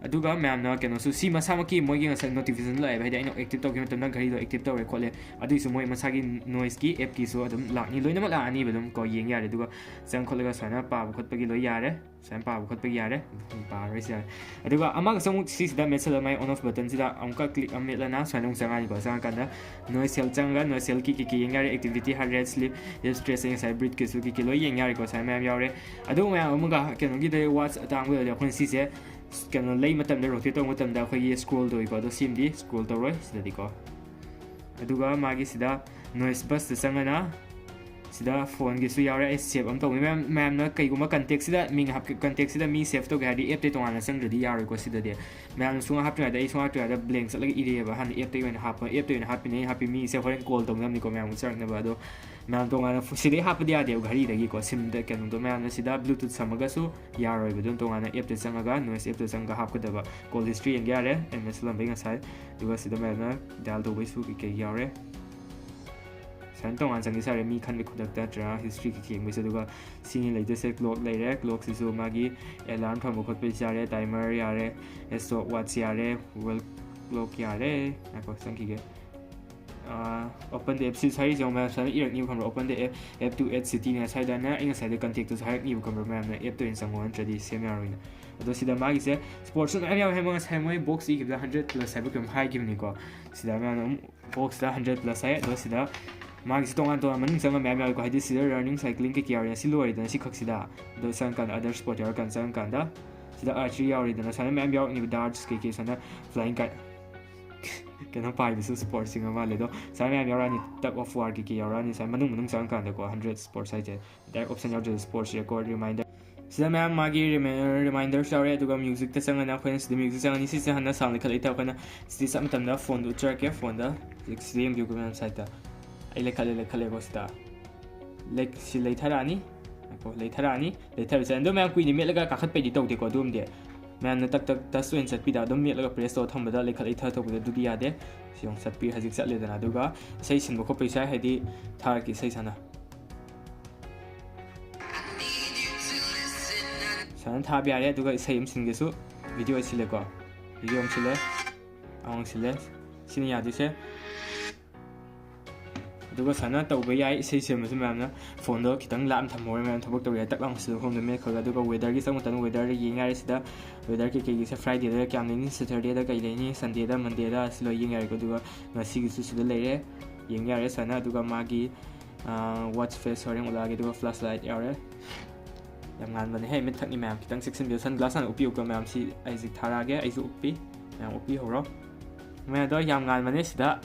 ꯑꯗꯨꯒ ꯃꯌꯥꯝꯅ ꯀꯩꯅꯣꯁꯨ, ꯁꯤ ꯃꯁꯥꯃꯛꯀꯤ ꯃꯣꯏꯒꯤ ꯉꯁꯥꯏ notification ꯂꯥꯛꯑꯦꯕ, ꯍꯥꯏꯗꯤ ꯑꯩꯅ active ꯇꯧꯈꯤꯕ ꯃꯇꯝꯗ ꯘꯔꯤꯗꯣ active ꯇꯧꯔꯦ ꯈꯣꯠꯂꯦ, ꯑꯗꯨꯒꯤꯁꯨ ꯃꯣꯏ ꯃꯁꯥꯒꯤ noiseꯀꯤ appꯀꯤꯁꯨ ꯑꯗꯨꯝ ꯂꯥꯛꯅꯤ, ꯂꯣꯏꯅꯃꯛ ꯂꯥꯛꯑꯅꯤꯕ ꯑꯗꯨꯝ ꯀꯣ, ꯌꯦꯡ ꯌꯥꯔꯦ꯫ ꯑꯗꯨꯒ ꯆꯪ ꯈꯣꯠꯂꯒ ꯁꯨꯃꯥꯏꯅ ꯄꯥꯕ ꯈꯣꯠꯄꯒꯤ ꯂꯣꯏ ꯌꯥꯔꯦ, ꯁꯨꯃꯥꯏꯅ ꯄꯥꯕ ꯈꯣꯠꯄꯒꯤ ꯌꯥꯔꯦ, ꯄꯥꯔꯔꯣꯏꯁꯦ ꯌꯥꯔꯦ꯫ ꯑꯗꯨꯒ ꯑꯃꯒꯁꯨ ꯑꯃꯨꯛ ꯁꯤꯁꯤꯗ ꯃꯦꯠꯁꯜꯂ ꯃꯥꯏ on off buttonꯁꯤꯗ ꯑꯃꯨꯛꯀ click ꯑꯃ ꯃꯦꯠꯂꯅ ꯁꯨꯃꯥꯏꯅ ꯑꯃꯨꯛ ꯆꯪꯉꯛꯑꯅꯤꯀꯣ꯫ ꯆꯪꯉꯀꯥꯟꯗ noise health ꯆꯪꯉꯒ noise healthꯀꯤ ꯀꯩꯀꯩ ꯌꯦꯡ ꯌꯥꯔꯦ, activity, heart rate, sleep, stress, anxiety, breathꯀꯤꯁꯨ ꯀꯩꯀꯩ ꯂꯣꯏ ꯌꯦꯡ ꯌꯥꯔꯦꯀꯣ꯫ ꯁꯨꯃꯥꯏꯅ ꯃꯌꯥꯝ ꯌꯥꯎꯔꯦ꯫ ꯑꯗꯨꯒ ꯃꯌꯥꯝ ꯑꯃꯒ ꯀꯩꯅꯣꯒꯤꯗ watch ꯑꯇꯥꯡꯕꯗꯗꯤ ꯑꯩꯈꯣꯏꯅ ꯁꯤꯁꯦ ꯀꯩꯅꯣ ꯂꯩ ꯃꯇꯝꯗ rotate ꯇꯧꯕ ꯃꯇꯝꯗ ꯑꯩꯈꯣꯏꯒꯤ scroll ꯇꯧꯏꯀꯣ, ꯑꯗꯣ ꯁꯤꯃꯗꯤ scroll ꯇꯧꯔꯣꯏ ꯁꯤꯗꯗꯤꯀꯣ꯫ ꯑꯗꯨꯒ ꯃꯥꯒꯤ ꯁꯤꯗ noise busꯇ ꯆꯪꯉꯅ ꯁꯤꯗ phoneꯒꯤꯁꯨ ꯌꯥꯎꯔꯦ꯫ ꯑꯩ save ꯑꯃ ꯇꯧꯒꯦ꯫ ꯃꯌꯥꯝ, ꯃꯌꯥꯝꯅ ꯀꯩꯒꯨꯝꯕ contactꯁꯤꯗ ꯃꯤꯡ ꯍꯥꯞ-, contactꯁꯤꯗ ꯃꯤ save ꯇꯧꯒꯦ ꯍꯥꯏꯔꯗꯤ appꯇꯩ ꯇꯣꯉꯥꯟꯅ ꯆꯪꯗ꯭ꯔꯗꯤ ꯌꯥꯔꯣꯏꯀꯣ ꯁꯤꯗꯗꯤ꯫ ꯃꯌꯥꯝꯅ ꯁꯨꯡꯍꯥꯞ ꯍꯥꯞꯇ꯭ꯔꯤꯉꯩꯗ, ꯑꯩ ꯁꯨꯡꯍꯥꯞ ꯍꯥꯞꯇ꯭ꯔꯤꯉꯩꯗ blank ꯆꯠꯂꯒ ꯏꯔꯦꯕ꯫ ꯍꯥꯟꯅ appꯇꯩ ꯑꯣꯏꯅ ꯍꯥꯞꯄ, appꯇꯩ ꯑꯣꯏꯅ ꯍꯥꯞꯄꯤꯅꯦ꯫ ꯑꯩ ꯍꯥꯞꯄꯤ ꯃꯤꯁꯦ ꯍꯣꯔꯦꯟ call ꯇꯧꯅꯕꯅꯤꯀꯣ, ꯃꯌꯥꯝ ꯑꯃꯨꯛ ꯆꯪꯉꯛꯅꯕ꯫ ꯑꯗꯣ ꯃꯌꯥꯝ ꯇꯣꯉꯥꯟꯅ ꯐ-, ꯁꯤꯗꯩ ꯍꯥꯞꯄꯗꯤ ꯌꯥꯗꯦꯕ ꯘꯔꯤꯗꯒꯤꯀꯣ꯫ SIMꯗ ꯀꯩꯅꯣꯗꯣ ꯃꯌꯥꯝꯅ ꯁꯤꯗ Bluetooth ꯁꯝꯃꯒꯁꯨ ꯌꯥꯔꯣꯏꯕ꯫ ꯑꯗꯨꯝ ꯇꯣꯉꯥꯟꯅ appꯇ ꯆꯪꯉꯒ noise appꯇ ꯆꯪꯉꯒ ꯍꯥꯞꯀꯗꯕ꯫ Call history ꯌꯦꯡꯒꯦ ꯌꯥꯔꯦ, ꯑꯩꯅ ꯃꯦꯠꯁꯜꯂꯝꯕꯩ ꯉꯁꯥꯏ꯫ ꯑꯗꯨꯒ ꯁꯤꯗ ꯃꯌꯥꯝꯅ dial ꯇꯧꯕꯩꯁꯨ ꯀꯩꯀꯩ ꯌꯥꯎꯔꯦ꯫ ꯁꯨꯃꯥꯏꯅ ꯇꯣꯉꯥꯟꯅ ꯆꯪꯒꯦ ꯁꯥꯔꯦ, ꯃꯤ ꯈꯟꯕꯩ ꯈꯨꯗꯛꯇ ꯅꯠꯇ꯭ꯔꯒ history ꯀꯩꯀꯩ ꯌꯦꯡꯕꯩꯁꯨ꯫ ꯑꯗꯨꯒ ꯁꯤꯅꯤ ꯂꯩꯗꯣꯏꯁꯦ꯫ Clock ꯂꯩꯔꯦ, clockꯁꯤꯁꯨ ꯃꯥꯒꯤ alarm ꯊꯝꯕ ꯈꯣꯠꯄꯒꯤꯁꯨ ꯌꯥꯔꯦ, timer ꯌꯥꯔꯦ, stopwatch ꯌꯥꯔꯦ, wall clock ꯌꯥꯔꯦ꯫ ꯉꯥꯏꯈꯣ, ꯆꯪꯈꯤꯒꯦ꯫ ꯑꯥ, open the app, ꯁꯤ ꯁꯥꯏꯁꯦ ꯌꯦꯡꯉꯣ ꯃꯌꯥꯝ, ꯁꯨꯃꯥꯏꯅ ꯏꯔꯛꯅꯤꯕ ꯈꯪꯕ꯭ꯔꯥ? Open the app, app to add cityꯅꯦ ꯁ꯭ꯋꯥꯏꯗꯅ꯫ ꯑꯩ ꯉꯁꯥꯏꯗ contactꯇꯁꯨ ꯍꯥꯏꯔꯛꯅꯤꯕ ꯈꯪꯕ꯭ꯔꯥ? ꯃꯌꯥꯝꯅ appꯇ ꯑꯣꯏꯅ ꯆꯪꯉꯣ, ꯅꯠꯇ꯭ꯔꯗꯤ ꯁꯦꯝ ꯌꯥꯔꯣꯏꯅ꯫ ꯑꯗꯣ ꯁꯤꯗ ꯃꯥꯒꯤꯁꯦ sportsꯁꯨ ꯃꯌꯥꯝ ꯌꯥꯎꯋꯦ ꯍꯥꯏꯕ, ꯉꯁꯥꯏ ꯃꯣꯏ box ꯏꯈꯤꯕꯗ hundred plus ꯍꯥꯏꯕ ꯀꯩꯅꯣꯝ ꯍꯥꯏꯈꯤꯕꯅꯤꯀꯣ꯫ ꯁꯤꯗ ꯃꯌꯥꯝꯅ ꯑꯃꯨꯛ boxꯇ hundred plus ꯍꯥꯏ꯫ ꯑꯗꯣ ꯁꯤꯗ ꯃꯥꯒꯤꯁꯤ ꯇꯣꯉꯥꯟ ꯇꯣꯉꯥꯟ ꯃꯅꯨꯡ ꯆꯪꯉ ꯃꯌꯥꯝ ꯌꯥꯎꯋꯦꯀꯣ꯫ ꯍꯥꯏꯗꯤ ꯁꯤꯗ running, cycling ꯀꯩꯀꯩ ꯌꯥꯎꯔꯦ꯫ ꯁꯤ ꯂꯣꯏꯔꯦꯗꯅ ꯁꯤ ꯈꯛꯁꯤꯗ꯫ ꯑꯗꯣ ꯆꯪꯉꯀꯥꯟꯗ other sport ꯌꯥꯎꯔꯀꯥꯟꯗ ꯆꯪꯉꯀꯥꯟꯗ ꯁꯤꯗ archery ꯌꯥꯎꯔꯤꯗꯅ ꯁꯨꯃꯥꯏꯅ ꯃꯌꯥꯝ ꯌꯥꯎꯔꯛꯅꯤꯕ, darts ꯀꯩꯀꯩ ꯁꯨꯃꯥꯏꯅ flying kite ꯀꯩꯅꯣ ꯄꯥꯏꯕꯁꯨ sportsꯁꯤꯡ ꯑꯃ ꯃꯥꯜꯂꯦ꯫ ꯑꯗꯣ ꯁꯨꯃꯥꯏꯅ ꯃꯌꯥꯝ ꯌꯥꯎꯔꯛꯑꯅꯤ, tug of war ꯀꯩꯀꯩ ꯌꯥꯎꯔꯛꯑꯅꯤ꯫ ꯁꯨꯃꯥꯏꯅ ꯃꯅꯨꯡ ꯃꯅꯨꯡ ꯆꯪꯉꯀꯥꯟꯗꯀꯣ hundred sports ꯍꯥꯏꯁꯦ꯫ Direct option ꯌꯥꯎꯗ꯭ꯔꯁꯨ sports record, reminder꯫ ꯁꯤꯗ ꯃꯌꯥꯝ ꯃꯥꯒꯤ remi-, reminderꯁꯨ ꯌꯥꯎꯔꯦ꯫ ꯑꯗꯨꯒ musicꯇ ꯆꯪꯉꯅ ꯑꯩꯈꯣꯏꯅ ꯁꯤꯗ music ꯆꯪꯉꯅꯤ꯫ ꯁꯤꯁꯦ ꯍꯥꯟꯅ sound ꯂꯩꯈꯠꯂꯛꯏ ꯇꯥꯔꯦ꯫ ꯑꯩꯈꯣꯏꯅ ꯁꯤꯗꯤ ꯆꯞ ꯃꯇꯝꯗ phoneꯗꯨ ꯎꯠꯆꯔꯛꯀꯦ꯫ Phoneꯗ ꯍꯧꯖꯤꯛ ꯁꯤꯗ ꯌꯦꯡꯕꯤꯌꯨꯀꯣ ꯃꯌꯥꯝ, ꯁꯥꯏꯠꯇ ꯑꯩ ꯂꯩꯈꯠꯂꯦ, ꯂꯩꯈꯠꯂꯦꯀꯣ ꯁꯤꯗ꯫ ꯂꯩ-, ꯁꯤ ꯂꯩꯊꯔꯛꯑꯅꯤ꯫ ꯉꯥꯏꯈꯣ, ꯂꯩꯊꯔꯛꯑꯅꯤ꯫ ꯂꯩꯊꯔꯁꯦ꯫ ꯑꯗꯣ ꯃꯌꯥꯝ ꯀꯨꯏꯅ ꯃꯦꯠꯂꯒ ꯀꯥꯈꯠꯄꯩꯗꯤ ꯇꯧꯗꯦꯀꯣ ꯑꯗꯨꯝꯗꯤ꯫ ꯃꯌꯥꯝꯅ ꯇꯛ ꯇꯛ ꯇꯁ ꯑꯣꯏꯅ ꯆꯠꯄꯤꯗ ꯑꯗꯨꯝ ꯃꯦꯠꯂꯒ ꯄ꯭ꯔꯦꯁ ꯇꯧꯔ ꯊꯝꯕꯗ ꯂꯩꯈꯠ ꯂꯩꯊ ꯇꯧꯕꯗ ꯑꯗꯨꯗꯤ ꯌꯥꯗꯦ꯫ ꯁꯤ ꯑꯃꯨꯛ ꯆꯠꯄꯤ, ꯍꯧꯖꯤꯛ ꯆꯠꯂꯦꯗꯅ꯫ ꯑꯗꯨꯒ ꯏꯁꯩ ꯁꯤꯟꯕ ꯈꯣꯠꯄꯩꯁꯨ ꯌꯥꯏ, ꯍꯥꯏꯗꯤ ꯊꯥꯔꯛꯀꯦ ꯏꯁꯩ ꯁꯥꯟꯅ꯫ ꯁꯥꯟꯅ ꯊꯥꯕ ꯌꯥꯔꯦ꯫ ꯑꯗꯨꯒ ꯏꯁꯩ ꯑꯃ ꯁꯤꯟꯒꯦꯁꯨ ꯚꯤꯗꯤꯑꯣ ꯁꯤꯜꯂꯦꯀꯣ꯫ ꯚꯤꯗꯤꯑꯣ ꯑꯃ ꯁꯤꯜꯂꯦ꯫ ꯑꯃꯨꯛ ꯁꯤꯜꯂꯦ꯫ ꯁꯤꯅ ꯌꯥꯗꯣꯏꯁꯦ꯫ ꯑꯗꯨꯒ ꯁꯨꯃꯥꯏꯅ ꯇꯧꯕ ꯌꯥꯏ꯫ ꯏꯁꯩ ꯁꯦꯝꯕꯁꯨ ꯃꯌꯥꯝꯅ ꯐꯣꯟꯗꯣ ꯈꯤꯇꯪ ꯂꯥꯞꯅ ꯊꯝꯍꯧꯔꯦ, ꯃꯌꯥꯝ ꯊꯕꯛ ꯇꯧꯕ ꯌꯥꯏ꯫ ꯇꯛ ꯂꯥꯎꯅ ꯁꯤꯗ ꯈꯣꯡꯗ ꯃꯦꯠꯈ꯭ꯔꯒ꯫ ꯑꯗꯨꯒ ꯋꯦꯗꯔꯒꯤ ꯆꯪꯕ ꯃꯇꯝꯗ ꯋꯦꯗꯔꯗ ꯌꯦꯡ ꯌꯥꯔꯦ꯫ ꯁꯤꯗ ꯋꯦꯗꯔ ꯀꯩꯀꯩꯒꯤꯁꯦ ꯐ꯭ꯔꯥꯏꯗꯦꯗ ꯀꯌꯥꯝ ꯂꯩꯅꯤ, ꯁꯦꯇꯔꯗꯦꯗ ꯀꯩ ꯂꯩꯅꯤ, ꯁꯟꯗꯦꯗ, ꯃꯟꯗꯦꯗ ꯁꯤ ꯂꯣꯏ ꯌꯦꯡ ꯌꯥꯔꯦꯀꯣ꯫ ꯑꯗꯨꯒ ꯉꯁꯤꯒꯤꯁꯨ ꯁꯤꯗ ꯂꯩꯔꯦ, ꯌꯦꯡ ꯌꯥꯔꯦ ꯁꯨꯃꯥꯏꯅ꯫ ꯑꯗꯨꯒ ꯃꯥꯒꯤ ꯋꯥꯠꯆ ꯐꯦꯁ ꯍꯣꯔꯦꯟ ꯎꯠꯂꯛꯑꯒꯦ꯫ ꯑꯗꯨꯒ ꯐ꯭ꯂꯥꯁ ꯂꯥꯏꯠ ꯌꯥꯎꯔꯦ꯫ ꯌꯥꯝ ꯉꯥꯟꯕꯅꯦ ꯍꯦ, ꯃꯤꯠ ꯊꯛꯅꯤ ꯃꯌꯥꯝ꯫ ꯈꯤꯇꯪ ꯆꯦꯛꯁꯤꯟꯕꯤꯌꯨ꯫ ꯁꯟ ꯒ꯭ꯂꯥꯁ ꯍꯥꯟꯅ ꯎꯞꯄꯤꯌꯨꯀꯣ ꯃꯌꯥꯝ꯫ ꯁꯤ ꯑꯩ ꯍꯧꯖꯤꯛ ꯊꯥꯔꯛꯑꯒꯦ, ꯑꯩꯁꯨ ꯎꯞꯄꯤ꯫ ꯃꯌꯥꯝ ꯎꯞꯄꯤꯍꯧꯔꯣ꯫ ꯃꯌꯥꯝꯗꯣ ꯌꯥꯝ ꯉꯥꯟꯕꯅꯦ ꯁꯤꯗ꯫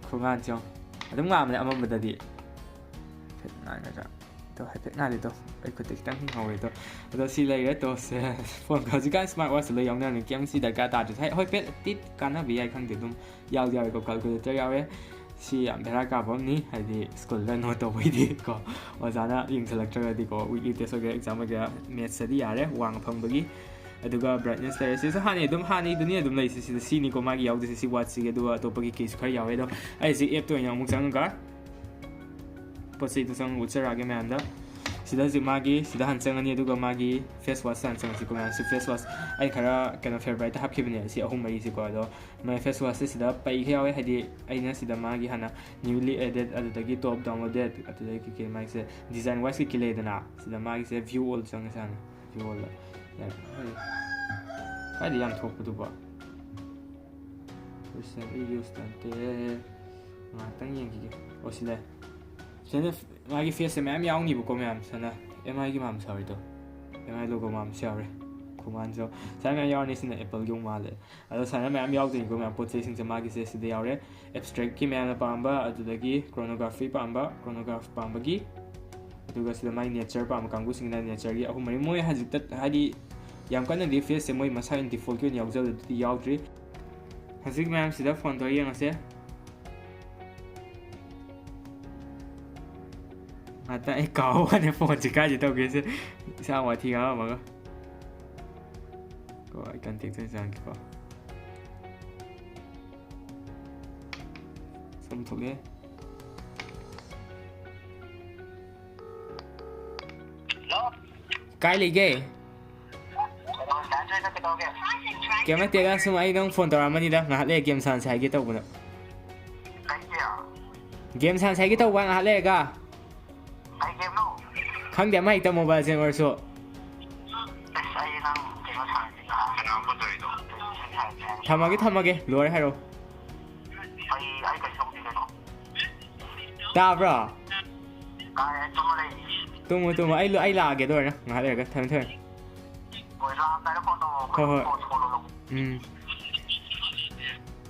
ꯈꯨꯉꯥꯟꯁꯦ ꯌꯦꯡꯉꯣ꯫ ꯑꯗꯨꯝ ꯉꯥꯟꯕꯅꯦ ꯑꯃꯝꯕꯗꯗꯤ꯫ ꯍꯥꯏꯐꯦꯠ ꯉꯥꯟꯒꯗ꯭ꯔꯥ? ꯑꯗꯣ ꯍꯥꯏꯐꯦꯠ ꯉꯥꯜꯂꯤ ꯇꯣ꯫ ꯑꯩ ꯈꯨꯠꯇ ꯈꯤꯇꯪ ꯍꯤꯡꯍꯧꯔꯦ ꯇꯣ꯫ ꯑꯗꯣ ꯁꯤ ꯂꯩꯔꯦ ꯇꯣ꯫ ꯁꯦ, ꯐꯣꯟ ꯍꯧꯖꯤꯛꯀꯥꯟ ꯁ꯭ꯃꯥꯔꯠ ꯋꯥꯠꯆꯇ ꯂꯣꯏ ꯌꯥꯎꯅꯔꯕꯅꯤꯅ ꯀꯩꯝ ꯁꯤ ꯗꯔꯀꯥꯔ ꯇꯥꯗ꯭ꯔꯦ꯫ ꯍꯥꯏ, ꯍꯣꯏ, ꯄꯦꯠ ꯇꯤꯠ ꯀꯥꯟꯅꯕ ꯌꯥꯏ, ꯈꯪꯗꯦ, ꯑꯗꯨꯝ ꯌꯥꯎꯗꯤ ꯌꯥꯎꯋꯦꯀꯣ꯫ ꯀꯥꯜꯀꯨꯂꯦꯇꯔ ꯌꯥꯎꯔꯦ꯫ ꯁꯤ ꯌꯥꯝ ꯕꯦꯔꯥ ꯀꯥꯕ ꯑꯃꯅꯤ, ꯍꯥꯏꯗꯤ ꯁ꯭ꯀꯨꯜꯗ ꯅꯣꯠ ꯇꯧꯕꯩꯗꯤ ꯀꯣ꯫ ꯑꯣꯖꯥꯅ ꯌꯦꯡꯁꯤꯜꯂꯛꯇ꯭ꯔꯒꯗꯤꯀꯣ, ꯋꯤꯛꯂꯤ ꯇꯦꯁ ꯑꯣꯏꯒꯦꯔꯥ ꯑꯦꯛꯖꯥꯝ ꯑꯣꯏꯒꯦꯔꯥ ꯃꯦꯠꯁꯇꯗꯤ ꯌꯥꯔꯦ, ꯋꯥꯡ ꯐꯪꯕꯒꯤ꯫ ꯑꯗꯨꯒ ꯕ꯭ꯔꯥꯏꯠꯅꯦꯁ ꯂꯩꯔꯦ꯫ ꯁꯤꯁꯨ ꯍꯥꯟꯅꯩ ꯑꯗꯨꯝ, ꯍꯥꯟꯅꯩꯗꯨꯅꯤ ꯑꯗꯨꯝ ꯂꯩꯁꯦ꯫ ꯁꯤꯗ ꯁꯤꯅꯤꯀꯣ ꯃꯥꯒꯤ ꯌꯥꯎꯗꯣꯏꯁꯦ, ꯁꯤ ꯋꯥꯠꯁꯤꯒꯤ꯫ ꯑꯗꯨꯒ ꯑꯇꯣꯞꯄꯒꯤ ꯀꯩꯁꯨ ꯈꯔ ꯌꯥꯎꯋꯦ꯫ ꯑꯗꯣ ꯑꯩꯁꯦ ꯑꯦꯞꯇ ꯑꯣꯏꯅ ꯑꯃꯨꯛ ꯆꯪꯉꯒ ꯄꯣꯠ ꯆꯩꯗꯣ ꯆꯪꯉꯒ ꯎꯠꯆꯔꯛꯑꯒꯦ ꯃꯌꯥꯝꯗ꯫ ꯁꯤꯗ ꯍꯧꯖꯤꯛ ꯃꯥꯒꯤ ꯁꯤꯗ ꯍꯥꯟꯅ ꯆꯪꯉꯅꯤ, ꯑꯗꯨꯒ ꯃꯥꯒꯤ ꯐꯦꯁ ꯋꯥꯁꯇ ꯍꯥꯟꯅ ꯆꯪꯉꯁꯤꯀꯣ ꯃꯌꯥꯝ꯫ ꯁꯤ ꯐꯦꯁ ꯋꯥꯁ ꯑꯩꯅ ꯈꯔ ꯀꯩꯅꯣ ꯐꯦꯕꯔꯥꯏꯠꯇ ꯍꯥꯞꯈꯤꯕꯅꯦ, ꯁꯤ ꯑꯍꯨꯝ ꯃꯔꯤꯁꯤꯀꯣ꯫ ꯑꯗꯣ ꯃꯥꯏ ꯐꯦꯁ ꯋꯥꯁꯁꯦ ꯁꯤꯗ ꯄꯩꯈꯩ ꯌꯥꯎꯋꯦ, ꯍꯥꯏꯗꯤ ꯑꯩꯅ ꯁꯤꯗ ꯃꯥꯒꯤ ꯍꯥꯟꯅ ꯅ꯭ꯌꯨꯂꯤ ꯑꯦꯗꯦꯠ, ꯑꯗꯨꯗꯒꯤ ꯇꯣꯞ ꯗꯥꯎꯟꯂꯣꯗꯦꯠ, ꯑꯗꯨꯗꯒꯤ ꯀꯩꯀꯩ ꯃꯥꯒꯤꯁꯦ ꯗꯤꯖꯥꯏꯟ ꯋꯥꯏꯁ ꯀꯩꯀꯩ ꯂꯩꯗꯅ꯫ ꯁꯤꯗ ꯃꯥꯒꯤꯁꯦ ꯚ꯭ꯌꯨ ꯑꯣꯜ ꯆꯪꯉꯁꯦ ꯍꯥꯟꯅ꯫ ꯚ꯭ꯌꯨ ꯑꯣꯜꯗ ꯀꯥꯏꯗ ꯌꯥꯝ ꯊꯣꯛꯄꯗꯨꯕꯣ? ꯔꯤꯁꯦꯟꯂꯤ ꯌꯨꯁ ꯅꯠꯇꯦ꯫ ꯉꯥꯏꯍꯥꯛꯇꯪ ꯌꯦꯡꯈꯤꯒꯦ꯫ ꯑꯣ, ꯁꯤ ꯂꯩ꯫ ꯁꯤꯗ ꯃꯥꯒꯤ ꯐꯦꯁꯁꯦ ꯃꯌꯥꯝ ꯌꯥꯎꯅꯤꯕꯀꯣ ꯃꯌꯥꯝ꯫ ꯁꯤꯅ ꯑꯦꯝ ꯑꯥꯏꯒꯤ ꯃꯥꯟꯕꯁꯨ ꯌꯥꯎꯔꯤꯗꯣ, ꯑꯦꯝ ꯑꯥꯏ ꯂꯣꯒꯣ ꯃꯥꯟꯕꯁꯨ ꯌꯥꯎꯔꯦ꯫ ꯈꯨꯃꯥꯟꯁꯨ ꯁꯨꯃꯥꯏꯅ ꯃꯌꯥꯝ ꯌꯥꯎꯔꯅꯤ꯫ ꯁꯤꯅ ꯑꯦꯄꯜꯒꯤ ꯑꯃꯨꯛ ꯃꯥꯜꯂꯦ꯫ ꯑꯗꯣ ꯁꯨꯃꯥꯏꯅ ꯃꯌꯥꯝ ꯌꯥꯎꯗꯣꯏꯅꯤꯀꯣ ꯃꯌꯥꯝ꯫ ꯄꯣꯠ ꯆꯩꯁꯤꯡꯁꯦ ꯃꯥꯒꯤꯁꯦ ꯁꯤꯗ ꯌꯥꯎꯔꯦ꯫ ꯑꯦꯞꯁꯇ꯭ꯔꯦꯛꯀꯤ ꯃꯌꯥꯝꯅ ꯄꯥꯝꯕ, ꯑꯗꯨꯗꯒꯤ ꯀ꯭ꯔꯣꯅꯣꯒ꯭ꯔꯥꯐꯤ ꯄꯥꯝꯕ, ꯀ꯭ꯔꯣꯅꯣꯒ꯭ꯔꯥꯐ ꯄꯥꯝꯕꯒꯤ, ꯑꯗꯨꯒ ꯁꯤꯗ ꯃꯥꯏ ꯅꯦꯆꯔ ꯄꯥꯝꯕ ꯀꯥꯡꯕꯨꯁꯤꯡꯅ ꯅꯦꯆꯔꯒꯤ ꯑꯍꯨꯝ ꯃꯔꯤ꯫ ꯃꯣꯏ ꯍꯧꯖꯤꯛꯇ ꯍꯥꯏꯗꯤ ꯌꯥꯝ ꯀꯟꯅꯗꯤ ꯐꯦꯁꯁꯦ ꯃꯣꯏ ꯃꯁꯥꯒꯤ ꯗꯤꯐꯣꯜꯠꯀꯤ ꯑꯣꯏꯅ ꯌꯥꯎꯖꯕꯗꯨꯗꯤ ꯌꯥꯎꯗ꯭ꯔꯤ꯫ ꯍꯧꯖꯤꯛ ꯃꯌꯥꯝ ꯁꯤꯗ ꯐꯣꯟ ꯇꯧꯔ ꯌꯦꯡꯉꯁꯦ꯫ ꯑꯇ ꯑꯩ ꯀꯥꯎꯕꯅꯦ ꯐꯣꯟꯁꯦ ꯀꯥꯏꯗ ꯇꯧꯒꯦꯁꯦ꯫ ꯏꯁꯥ ꯋꯥꯊꯤ ꯉꯥꯡꯉꯝꯃꯒ꯫ ꯀꯣ, ꯑꯩ ꯀꯟꯇꯦꯛꯇ ꯑꯣꯏꯅ ꯆꯪꯉꯛꯀꯦꯀꯣ꯫ ꯁꯨꯝ ꯊꯣꯛꯂꯛꯑꯦ꯫ ꯀꯥꯏ ꯂꯩꯒꯦ? ꯀꯩꯝ ꯅꯠꯇꯦꯗ, ꯁꯨꯝ ꯑꯩ ꯅꯪ ꯐꯣꯟ ꯇꯧꯔꯛꯑꯝꯕꯅꯤꯗ, ꯉꯥꯏꯍꯥꯛ ꯂꯩꯔ ꯒꯦꯝ ꯁꯥꯟꯅꯁꯦ ꯍꯥꯏꯒꯦ ꯇꯧꯕꯗ꯫ ꯒꯦꯝ ꯁꯥꯟꯅꯁꯦ ꯍꯥꯏꯒꯦ ꯇꯧꯕ ꯉꯥꯏꯍꯥꯛ ꯂꯩꯔꯒ꯫ ꯈꯪꯗꯦ, ꯑꯃ ꯍꯦꯛꯇ ꯃꯣꯕꯥꯏꯜ ꯂꯤꯖꯦꯟ ꯑꯣꯏꯔꯁꯨ꯫ ꯊꯝꯃꯒꯦ, ꯊꯝꯃꯒꯦ, ꯂꯣꯏꯔꯦ ꯍꯥꯏꯔꯛꯑꯣ꯫ ꯇꯥꯕ꯭ꯔꯣ? ꯇꯨꯝꯃꯨ, ꯇꯨꯝꯃꯨ, ꯑꯩ, ꯑꯩ ꯂꯥꯛꯑꯒꯦ ꯑꯗꯨ ꯑꯣꯏꯔꯅ ꯉꯥꯏꯍꯥꯛ ꯂꯩꯔꯒ꯫ ꯊꯝꯃꯦ, ꯊꯝꯃꯦ꯫ ꯍꯣꯏ, ꯍꯣꯏ꯫ ꯎꯝ꯫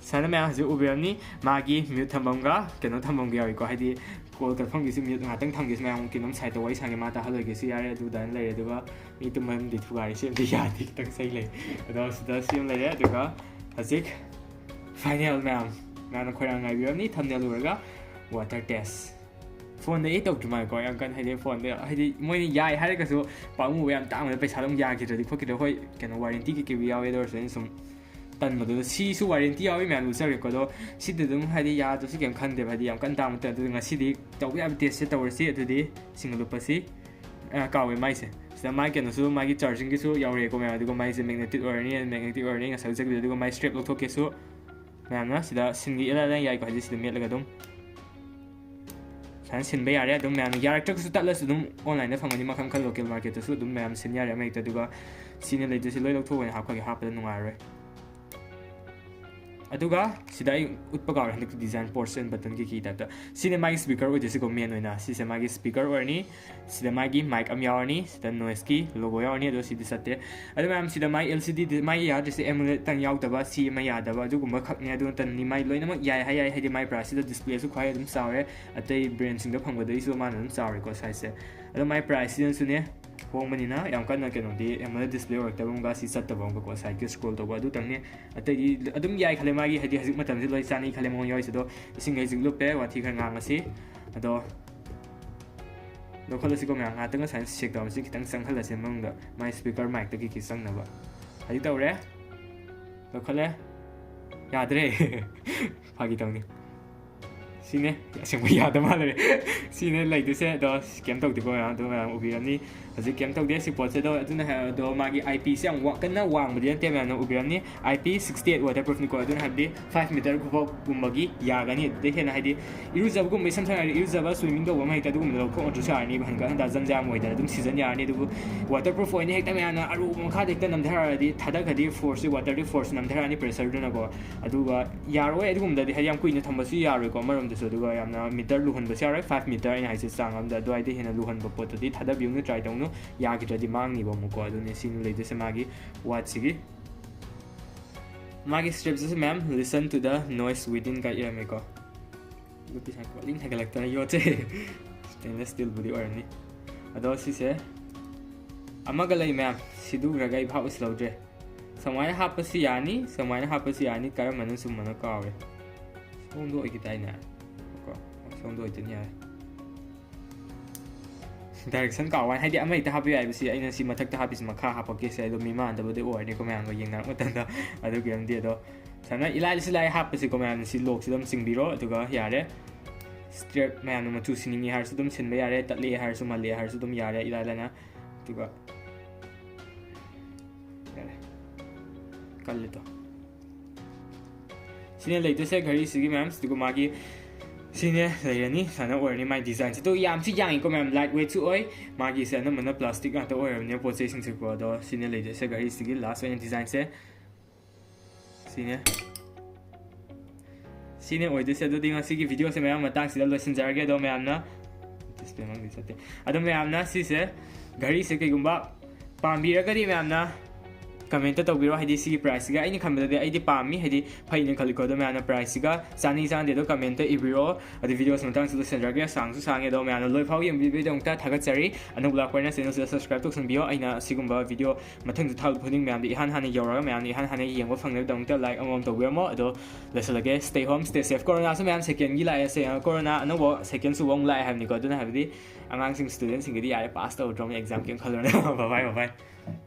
ꯁꯨꯃꯥꯏꯅ ꯃꯌꯥꯝ ꯍꯧꯖꯤꯛ ꯎꯕꯤꯔꯝꯅꯤ, ꯃꯥꯒꯤ ꯃ꯭ꯌꯨꯠ ꯊꯝꯐꯝꯒ ꯀꯩꯅꯣ ꯊꯝꯐꯝꯒ ꯌꯥꯎꯏꯀꯣ, ꯍꯥꯏꯗꯤ ꯀꯣꯜ ꯀꯠꯐꯝꯒꯤꯁꯨ ꯃ꯭ꯌꯨꯠ ꯉꯥꯛꯇꯪ ꯊꯝꯒꯦꯁꯨ, ꯃꯌꯥꯝ ꯀꯩꯅꯣꯝ ꯁꯥꯏꯠꯇ ꯋꯥꯔꯤ ꯁꯥꯟꯒꯦ ꯃꯥ ꯇꯥꯍꯜꯂꯣꯏꯒꯦꯁꯨ ꯌꯥꯔꯦ꯫ ꯑꯗꯨ ꯑꯗꯨꯃꯥꯏꯅ ꯂꯩꯔꯦ꯫ ꯑꯗꯨꯒ ꯃꯤ ꯇꯨꯝꯐꯝꯗꯤ ꯊꯨꯒꯥꯏꯔꯤꯁꯦ ꯑꯝꯇ ꯌꯥꯗꯦ, ꯈꯤꯇꯪ ꯆꯩ ꯂꯩ꯫ ꯑꯗꯣ ꯁꯤꯗ ꯁꯤ ꯑꯃ ꯂꯩꯔꯦ꯫ ꯑꯗꯨꯒ ꯍꯧꯖꯤꯛ ꯐꯥꯏꯅꯦꯜ ꯃꯌꯥꯝ, ꯃꯌꯥꯝꯅ ꯈꯣꯏꯔꯥꯡ ꯉꯥꯏꯕꯤꯔꯝꯅꯤ ꯊꯝꯅꯦꯜ ꯎꯔꯒ꯫ ꯋꯥꯇꯔ ꯇꯦꯁ ꯐꯣꯟꯗ ꯑꯩ ꯇꯧꯗ꯭ꯔꯤ ꯃꯥꯜꯂꯦꯀꯣ, ꯌꯥꯝ ꯀꯟꯅ, ꯍꯥꯏꯗꯤ ꯐꯣꯟꯗ, ꯍꯥꯏꯗꯤ ꯃꯣꯏꯅ ꯌꯥꯏ ꯍꯥꯏꯔꯒꯁꯨ ꯄꯥꯝꯃꯨꯕ ꯌꯥꯝ ꯇꯥꯡꯕꯗ ꯄꯩꯁꯥ ꯑꯗꯨꯝ ꯌꯥꯈꯤꯗ꯭ꯔꯗꯤ ꯈꯣꯠꯈꯤꯗ꯭ꯔꯗꯤ, ꯍꯣꯏ ꯀꯩꯅꯣ ꯋꯥꯔꯦꯟꯇꯤ ꯀꯩꯀꯩ ꯌꯥꯎꯋꯦ, ꯑꯗꯨ ꯑꯣꯏꯔꯁꯨ ꯑꯩꯅ ꯁꯨꯝ ꯇꯟꯕꯗꯨꯗ꯫ ꯁꯤꯁꯨ ꯋꯥꯔꯦꯟꯇꯤ ꯌꯥꯎꯋꯤ ꯃꯌꯥꯝ ꯂꯨꯖꯔꯦꯀꯣ꯫ ꯑꯗꯣ ꯁꯤꯗꯤ ꯑꯗꯨꯝ ꯍꯥꯏꯗꯤ ꯌꯥꯗ꯭ꯔꯁꯨ ꯀꯩꯝ ꯈꯟꯗꯦꯕ, ꯍꯥꯏꯗꯤ ꯌꯥꯝ ꯀꯟꯅ ꯇꯥꯡꯕ ꯅꯠꯇꯦ꯫ ꯑꯗꯨꯗꯤ ꯉꯁꯤꯗꯤ ꯇꯧꯕ ꯌꯥꯕ ꯇꯦꯁꯁꯦ ꯇꯧꯔꯁꯤ꯫ ꯑꯗꯨꯗꯤ ꯁꯤꯡꯒ ꯂꯨꯞꯄꯁꯤ꯫ ꯑ, ꯀꯥꯎꯋꯦ ꯃꯥꯏꯁꯦ꯫ ꯁꯤꯗ ꯃꯥꯏ ꯀꯩꯅꯣꯁꯨ, ꯃꯥꯒꯤ ꯆꯥꯔꯖꯤꯡꯒꯤꯁꯨ ꯌꯥꯎꯔꯛꯑꯦꯀꯣ ꯃꯌꯥꯝ꯫ ꯑꯗꯨꯒ ꯃꯥꯏꯁꯦ ꯃꯦꯒꯅꯦꯇꯤꯛ ꯑꯣꯏꯔꯅꯤ, ꯃꯦꯒꯅꯦꯇꯤꯛ ꯑꯣꯏꯔꯅꯤ ꯉꯁꯥꯏ ꯎꯖꯈꯤꯕꯗꯣ꯫ ꯑꯗꯨꯒ ꯃꯥꯏ ꯁ꯭ꯇ꯭ꯔꯦꯞ ꯂꯧꯊꯣꯛꯀꯦꯁꯨ ꯃꯌꯥꯝꯅ ꯁꯤꯗ ꯁꯤꯟꯒꯦ ꯏꯂꯥꯏ ꯂꯥꯏ ꯌꯥꯏꯀꯣ, ꯍꯥꯏꯗꯤ ꯁꯤꯗ ꯃꯦꯠꯂꯒ ꯑꯗꯨꯝ ꯁꯨꯃꯥꯏꯅ ꯁꯤꯟꯕ ꯌꯥꯔꯦ꯫ ꯑꯗꯨꯝ ꯃꯌꯥꯝꯅ ꯌꯥꯔꯛꯇ꯭ꯔꯒꯁꯨ ꯇꯠꯂꯁꯨ ꯑꯗꯨꯝ ꯑꯣꯟꯂꯥꯏꯟꯗ ꯐꯪꯒꯅꯤ ꯃꯈꯜ ꯃꯈꯜ, ꯂꯣꯀꯦꯜ ꯃꯥꯔꯀꯦꯠꯇꯁꯨ ꯑꯗꯨꯝ ꯃꯌꯥꯝ ꯁꯤꯟ ꯌꯥꯔꯦ ꯑꯃ ꯍꯦꯛꯇ꯫ ꯑꯗꯨꯒ ꯁꯤꯅ ꯂꯩꯇ꯭ꯔꯁꯤ ꯂꯣꯏ ꯂꯧꯊꯣꯛꯑꯣꯏꯅ ꯍꯥꯞꯈ꯭ꯔꯒꯦ, ꯍꯥꯞꯄꯗ ꯅꯨꯡꯉꯥꯏꯔꯔꯣꯏ꯫ ꯑꯗꯨꯒ ꯁꯤꯗ ꯑꯩ ꯎꯠꯄ ꯀꯥꯎꯔꯦ ꯍꯟꯗꯛꯇꯤ ꯗꯤꯖꯥꯏꯟ ꯄꯣꯔꯁꯟ ꯕꯇꯟ ꯀꯩꯀꯩ ꯇꯥꯏꯞꯇ꯫ ꯁꯤꯅ ꯃꯥꯒꯤ ꯁ꯭ꯄꯤꯀꯔ ꯑꯣꯏꯗꯣꯏꯁꯤꯀꯣ, ꯃꯦꯟ ꯑꯣꯏꯅ꯫ ꯁꯤꯁꯦ ꯃꯥꯒꯤ ꯁ꯭ꯄꯤꯀꯔ ꯑꯣꯏꯔꯅꯤ꯫ ꯁꯤꯗ ꯃꯥꯒꯤ ꯃꯥꯏꯛ ꯑꯃ ꯌꯥꯎꯔꯅꯤ, ꯁꯤꯗ ꯅꯣꯏꯁꯀꯤ ꯂꯣꯒꯣ ꯌꯥꯎꯔꯅꯤ, ꯑꯗꯣ ꯁꯤꯗꯤ ꯆꯠꯇꯦ꯫ ꯑꯗꯣ ꯃꯌꯥꯝ ꯁꯤꯗ ꯃꯥꯒꯤ ꯑꯦꯜ ꯁꯤ ꯗꯤ ꯃꯥꯒꯤ ꯌꯥꯗ꯭ꯔꯤꯁꯦ ꯑꯦꯃꯨꯂꯦꯠꯇꯪ ꯌꯥꯎꯗꯕ, ꯁꯤ ꯑꯃ ꯌꯥꯗꯕ, ꯑꯗꯨꯒꯨꯝꯕ ꯈꯛꯅꯦ꯫ ꯑꯗꯨ ꯅꯠꯇꯅ ꯃꯥꯏ ꯂꯣꯏꯅꯃꯛ ꯌꯥꯏ ꯍꯥꯏ ꯌꯥꯏ, ꯍꯥꯏꯗꯤ ꯃꯥꯏ ꯄ꯭ꯔꯥꯏꯁꯁꯤꯗ ꯗꯤꯁꯄ꯭ꯂꯦꯁꯨ ꯈ꯭ꯋꯥꯏ ꯑꯗꯨꯝ ꯆꯥꯎꯔꯦ, ꯑꯇꯩ ꯕ꯭ꯔꯦꯟꯁꯤꯡꯗ ꯐꯪꯕꯗꯒꯤꯁꯨ ꯃꯥꯅ ꯑꯗꯨꯝ ꯆꯥꯎꯔꯦꯀꯣ ꯁꯥꯏꯖꯁꯦ꯫ ꯑꯗꯣ ꯃꯥꯏ ꯄ꯭ꯔꯥꯏꯁꯁꯤꯅꯁꯨꯅꯦ ꯍꯣꯡꯕꯅꯤꯅ ꯌꯥꯝ ꯀꯟꯅ ꯀꯩꯅꯣꯗꯤ ꯑꯦꯃꯨꯂꯦꯠ ꯗꯤꯁꯄ꯭ꯂꯦ ꯑꯣꯏꯔꯛꯇꯕ ꯑꯃꯒ ꯁꯤ ꯆꯠꯇꯕ ꯑꯃꯒꯀꯣ, ꯁꯥꯏꯠꯀꯤ ꯁ꯭ꯀ꯭ꯔꯣꯜ ꯇꯧꯕ ꯑꯗꯨꯇꯪꯅꯦ꯫ ꯑꯇꯩꯗꯤ ꯑꯗꯨꯝ ꯌꯥꯏ ꯈꯜꯂꯦ, ꯃꯥꯒꯤ ꯍꯥꯏꯗꯤ ꯍꯧꯖꯤꯛ ꯃꯇꯝꯁꯤ ꯂꯣꯏ ꯆꯥꯅꯩ ꯈꯜꯂꯦ ꯃꯉꯣꯟ ꯌꯥꯎꯔꯤꯁꯦ꯫ ꯑꯗꯣ ꯏꯁꯤꯡ ꯍꯩꯖꯤꯛ ꯂꯨꯞꯄꯦ, ꯋꯥꯊꯤ ꯈꯔ ꯉꯥꯡꯉꯁꯤ꯫ ꯑꯗꯣ ꯂꯧꯈꯠꯂꯁꯤꯀꯣ ꯃꯌꯥꯝ, ꯉꯥꯏꯍꯥꯛꯇꯪ ꯉꯁꯥꯏꯅ ꯁꯦꯛ ꯇꯧꯔꯝꯁꯤ ꯈꯤꯇꯪ ꯆꯪꯍꯜꯂꯁꯤ ꯃꯅꯨꯡꯗ, ꯃꯥꯏ ꯁ꯭ꯄꯤꯀꯔ ꯃꯥꯏꯛꯇ ꯀꯩꯀꯩ ꯆꯪꯅꯕ꯫ ꯍꯧꯖꯤꯛ ꯇꯧꯔꯦ, ꯂꯧꯈꯠꯂꯦ, ꯌꯥꯗ꯭ꯔꯦ꯫ ꯐꯥꯒꯤ ꯇꯧꯅꯤ꯫ ꯁꯤꯅꯦ ꯑꯁꯦꯡꯕ ꯌꯥꯗ ꯃꯥꯜꯂꯦ꯫ ꯁꯤꯅꯦ ꯂꯩꯗꯣꯏꯁꯦ꯫ ꯑꯗꯣ ꯀꯩꯝ ꯇꯧꯗꯦꯀꯣ ꯃꯌꯥꯝ, ꯑꯗꯣ ꯃꯌꯥꯝ ꯎꯕꯤꯔꯝꯅꯤ꯫ ꯍꯧꯖꯤꯛ ꯀꯩꯝ ꯇꯧꯗꯦ ꯁꯤ ꯄꯣꯠꯁꯦ꯫ ꯑꯗꯣ ꯑꯗꯨꯅ ꯍꯥꯏ-, ꯑꯗꯣ ꯃꯥꯒꯤ ꯑꯥꯏ ꯄꯤꯁꯦ ꯌꯥꯝ ꯋꯥ-, ꯀꯟꯅ ꯋꯥꯡꯕꯗꯤ ꯅꯠꯇꯦ ꯃꯌꯥꯝꯅ ꯎꯕꯤꯔꯝꯅꯤ꯫ I P sixty eight waterproofꯅꯤꯀꯣ꯫ ꯑꯗꯨꯅ ꯍꯥꯏꯕꯗꯤ five meter ꯈꯨꯐꯥꯎꯒꯨꯝꯕꯒꯤ ꯌꯥꯒꯅꯤ꯫ ꯑꯗꯨꯗꯩ ꯍꯦꯟꯅ ꯍꯥꯏꯗꯤ ꯏꯔꯨꯖꯕꯒꯨꯝꯕ, ꯏꯁꯝ ꯁꯝꯅ ꯍꯥꯏꯔꯕꯗ ꯏꯔꯨꯖꯕ, swimming ꯇꯧꯕ ꯑꯃ ꯍꯦꯛꯇ ꯑꯗꯨꯒꯨꯝꯕꯗ ꯂꯧꯊꯣꯛꯅꯗ꯭ꯔꯁꯨ ꯌꯥꯔꯅꯤꯕ꯫ ꯍꯟꯒꯠ ꯍꯟꯗ ꯖꯟꯖꯥ ꯌꯥꯝ ꯑꯣꯏꯗꯅ ꯑꯗꯨꯝ ꯁꯤꯖꯟ ꯌꯥꯔꯅꯤ꯫ ꯑꯗꯨꯕꯨ waterproof ꯑꯣꯏꯅ ꯍꯦꯛꯇ ꯃꯌꯥꯝꯅ ꯑꯔꯨꯕ ꯃꯈꯥꯗ ꯍꯦꯛꯇ ꯅꯝꯊꯔꯛꯑꯗꯤ ꯊꯥꯗꯈ꯭ꯔꯗꯤ forceꯁꯤ, waterꯗꯤ force ꯅꯝꯊꯔꯛꯑꯅꯤ pressureꯗꯨꯅꯀꯣ꯫ ꯑꯗꯨꯒ ꯌꯥꯔꯣꯏ ꯑꯗꯨꯒꯨꯝꯕꯗꯗꯤ, ꯍꯥꯏꯗꯤ ꯌꯥꯝ ꯀꯨꯏꯅ ꯊꯝꯕꯁꯨ ꯌꯥꯔꯣꯏꯀꯣ ꯑꯃꯔꯣꯝꯗꯁꯨ꯫ ꯑꯗꯨꯒ ꯌꯥꯝꯅ meter ꯂꯨꯍꯟꯕꯁꯨ ꯌꯥꯔꯣꯏ, five meter ꯑꯩꯅ ꯍꯥꯏꯁꯦ ꯆꯥꯡ ꯑꯃꯗ꯫ ꯑꯗꯨꯋꯥꯏꯗ ꯍꯦꯟꯅ ꯂꯨꯍꯟꯕ ꯄꯣꯠꯇꯨꯗꯤ ꯊꯥꯗꯕꯤꯌꯨꯅꯨ, try ꯇꯧꯅꯨ꯫ ꯌꯥꯈꯤꯗ꯭ꯔꯗꯤ ꯃꯥꯡꯅꯤꯕ ꯑꯃꯨꯛꯀꯣ꯫ ꯑꯗꯨꯅꯦ ꯁꯤꯅ ꯂꯩꯗꯣꯏꯁꯦ ꯃꯥꯒꯤ wattꯁꯤꯒꯤ꯫ ꯃꯥꯒꯤ strapꯁꯤꯁꯨ ꯃꯌꯥꯝ "Listen to the noise within" ꯀ ꯏꯔꯝꯃꯦꯀꯣ꯫ ꯅꯨꯄꯤ ꯁꯥꯏ ꯀꯣꯂꯤꯡ ꯍꯥꯏꯒꯠꯂꯛꯇꯅ ꯌꯣꯠꯁꯦ꯫ Stainless steelꯕꯨꯗꯤ ꯑꯣꯏꯔꯝꯅꯤ꯫ ꯑꯗꯣ ꯁꯤꯁꯦ ꯑꯃꯒ ꯂꯩ ꯃꯌꯥꯝ, ꯁꯤꯗꯨꯈ꯭ꯔꯒ ꯑꯩ ꯚꯥꯞ ꯑꯣꯏꯁꯤꯜꯍꯧꯗ꯭ꯔꯦ꯫ ꯁꯨꯃꯥꯏꯅ ꯍꯥꯞꯄꯁꯨ ꯌꯥꯅꯤ, ꯁꯨꯃꯥꯏꯅ ꯍꯥꯞꯄꯁꯨ ꯌꯥꯅꯤ, ꯀꯔꯝꯕꯅ ꯆꯨꯝꯕꯅꯣ ꯀꯥꯎꯔꯦ꯫ ꯁꯣꯝꯗ ꯑꯣꯏꯈꯤꯗꯥꯏꯅꯦ? ꯀꯣ, ꯁꯣꯝꯗ ꯑꯣꯏꯗꯣꯏꯅꯤ, ꯌꯥꯔꯦ꯫ Direction ꯀꯥꯎꯕ ꯋꯥꯅꯤ, ꯍꯥꯏꯗꯤ ꯑꯃ ꯍꯦꯛꯇ ꯍꯥꯞꯄ ꯌꯥꯏꯕ꯫ ꯁꯤ ꯑꯩꯅ ꯁꯤ ꯃꯊꯛꯇ ꯍꯥꯞꯄꯤꯁꯤ ꯃꯈꯥ ꯍꯥꯞꯄꯛꯀꯦ ꯁꯤ, ꯑꯗꯣ ꯃꯤꯃꯥꯟꯅꯗꯕꯗꯤ ꯑꯣꯏꯔꯅꯤꯀꯣ ꯃꯌꯥꯝꯒ ꯌꯦꯡꯅꯔꯛ ꯃꯇꯝꯗ꯫ ꯑꯗꯨꯒꯤ ꯑꯃꯗꯤ ꯑꯗꯣ ꯁꯨꯃꯥꯏꯅ ꯏꯂꯥꯏ ꯂꯥꯏꯁꯨ ꯂꯥꯏ ꯍꯥꯞꯄꯁꯤꯀꯣ ꯃꯌꯥꯝꯅ꯫ ꯁꯤ lockꯁꯤ ꯑꯗꯨꯝ ꯆꯤꯡꯕꯤꯔꯣ, ꯑꯗꯨꯒ ꯌꯥꯔꯦ꯫ Strap ꯃꯌꯥꯝꯅ ꯃꯆꯨ ꯁꯤꯅꯤꯡꯉꯤ ꯍꯥꯏꯔꯁꯨ ꯑꯗꯨꯝ ꯁꯤꯟꯕ ꯌꯥꯔꯦ, ꯇꯠꯂꯦ ꯍꯥꯏꯔꯁꯨ ꯃꯜꯂꯦ ꯍꯥꯏꯔꯁꯨ ꯑꯗꯨꯝ ꯌꯥꯔꯦ ꯏꯂꯥꯏ ꯂꯥꯏꯅ꯫ ꯑꯗꯨꯒ ꯌꯥꯔꯦ, ꯀꯜꯂꯦ ꯇꯣ꯫ ꯁꯤꯅ ꯂꯩꯗꯣꯏꯁꯦ ꯘꯔꯤꯁꯤꯒꯤ ꯃꯌꯥꯝ꯫ ꯑꯗꯨꯒ ꯃꯥꯒꯤ ꯁꯤꯅꯦ ꯂꯩꯔꯅꯤ, ꯁꯨꯃꯥꯏꯅ ꯑꯣꯏꯔꯅꯤ ꯃꯥꯏ designꯁꯦ꯫ ꯑꯗꯣ ꯌꯥꯝꯁꯨ ꯌꯥꯡꯉꯤꯀꯣ ꯃꯌꯥꯝ, light weightꯁꯨ ꯑꯣꯏ꯫ ꯃꯥꯒꯤꯁꯦ ꯑꯅꯝꯕꯅ plastic ꯉꯥꯛꯇ ꯑꯣꯏꯔꯕꯅꯤꯅ ꯄꯣꯠ ꯆꯩꯁꯤꯡꯁꯦꯀꯣ꯫ ꯑꯗꯣ ꯁꯤꯅ ꯂꯩꯗꯣꯏꯁꯦ ꯘꯔꯤꯁꯤꯒꯤ last ꯑꯣꯏꯅ designꯁꯦ꯫ ꯁꯤꯅꯦ, ꯁꯤꯅꯦ ꯑꯣꯏꯗꯣꯏꯁꯦ꯫ ꯑꯗꯨꯗꯤ ꯉꯁꯤꯒꯤ videoꯁꯦ ꯃꯌꯥꯝ ꯃꯇꯥꯡꯁꯤꯗ ꯂꯣꯏꯁꯤꯟꯖꯔꯒꯦ꯫ ꯑꯗꯣ ꯃꯌꯥꯝꯅ display ꯃꯅꯨꯡꯗꯤ ꯆꯠꯇꯦ꯫ ꯑꯗꯣ ꯃꯌꯥꯝꯅ ꯁꯤꯁꯦ, ꯘꯔꯤꯁꯦ ꯀꯩꯒꯨꯝꯕ ꯄꯥꯝꯕꯤꯔꯒꯗꯤ ꯃꯌꯥꯝꯅ ꯀꯃꯦꯟꯇ ꯇꯧꯕꯤꯔꯣ, ꯍꯥꯏꯗꯤ ꯁꯤꯒꯤ ꯄ꯭ꯔꯥꯏꯁꯁꯤꯒ ꯑꯩꯅ ꯈꯟꯕꯗꯗꯤ ꯑꯩꯗꯤ ꯄꯥꯝꯃꯤ, ꯍꯥꯏꯗꯤ ꯐꯩꯅ ꯈꯜꯂꯤꯀꯣ꯫ ꯑꯗꯣ ꯃꯌꯥꯝꯅ ꯄ꯭ꯔꯥꯏꯁꯁꯤꯒ ꯆꯥꯅꯩ ꯆꯥꯟꯅꯗꯦ ꯑꯗꯣ ꯀꯃꯦꯟꯇ ꯏꯕꯤꯔꯣ꯫ ꯑꯗꯨ ꯚꯤꯗꯤꯑꯣꯁꯤ ꯃꯇꯥꯡꯁꯤ ꯂꯣꯏꯁꯤꯟꯖꯔꯒꯦ, ꯁꯥꯡꯁꯨ ꯁꯥꯡꯉꯦ꯫ ꯑꯗꯣ ꯃꯌꯥꯝꯅ ꯂꯣꯏꯐꯥꯎ ꯌꯦꯡꯕꯤꯕꯒꯤꯗꯃꯛꯇ ꯊꯥꯒꯠꯆꯔꯤ꯫ ꯑꯅꯧꯕ ꯂꯥꯛꯄ ꯑꯣꯏꯅ ꯆꯦꯅꯦꯜꯁꯤꯗ ꯁꯕꯁꯀ꯭ꯔꯥꯏꯕ ꯇꯧꯁꯟꯕꯤꯌꯣ꯫ ꯑꯩꯅ ꯁꯤꯒꯨꯝꯕ ꯚꯤꯗꯤꯑꯣ ꯃꯊꯪꯁꯨ ꯊꯥꯒꯠꯂꯛꯄ ꯈꯨꯗꯤꯡ ꯃꯌꯥꯝꯗ ꯏꯍꯥꯟ ꯍꯥꯟꯅ ꯌꯧꯔꯒ ꯃꯌꯥꯝꯅ ꯏꯍꯥꯟ ꯍꯥꯟꯅ ꯌꯦꯡꯕ ꯐꯪꯅꯕꯒꯤꯗꯃꯛꯇ ꯂꯥꯏꯛ ꯑꯃꯃꯝ ꯇꯧꯕꯤꯔꯝꯃꯣ꯫ ꯑꯗꯣ ꯂꯣꯏꯁꯤꯜꯂꯒꯦ꯫ Stay home, stay safe꯫ ꯀꯣꯔꯣꯅꯥꯁꯨ ꯃꯌꯥꯝ ꯁꯦꯀꯦꯟꯒꯤ ꯂꯥꯛꯑꯦ꯫ ꯁꯦ-, ꯀꯣꯔꯣꯅꯥ ꯑꯅꯧꯕ ꯁꯦꯀꯦꯟꯁꯨ ꯑꯃꯨꯛ ꯂꯥꯛꯑꯦ ꯍꯥꯏꯕꯅꯤꯀꯣ꯫ ꯑꯗꯨꯅ ꯍꯥꯏꯕꯗꯤ ꯑꯉꯥꯡꯁꯤꯡ, ꯁ꯭ꯇꯨꯗꯦꯟꯁꯤꯡꯒꯤꯗꯤ ꯌꯥꯔꯦ, ꯄꯥꯁ ꯇꯧꯗ꯭ꯔꯣꯝꯅꯤ ꯑꯦꯛꯖꯥꯝ, ꯀꯩꯝ ꯈꯜꯂꯨꯔꯅꯨ꯫ Bye bye, bye bye꯫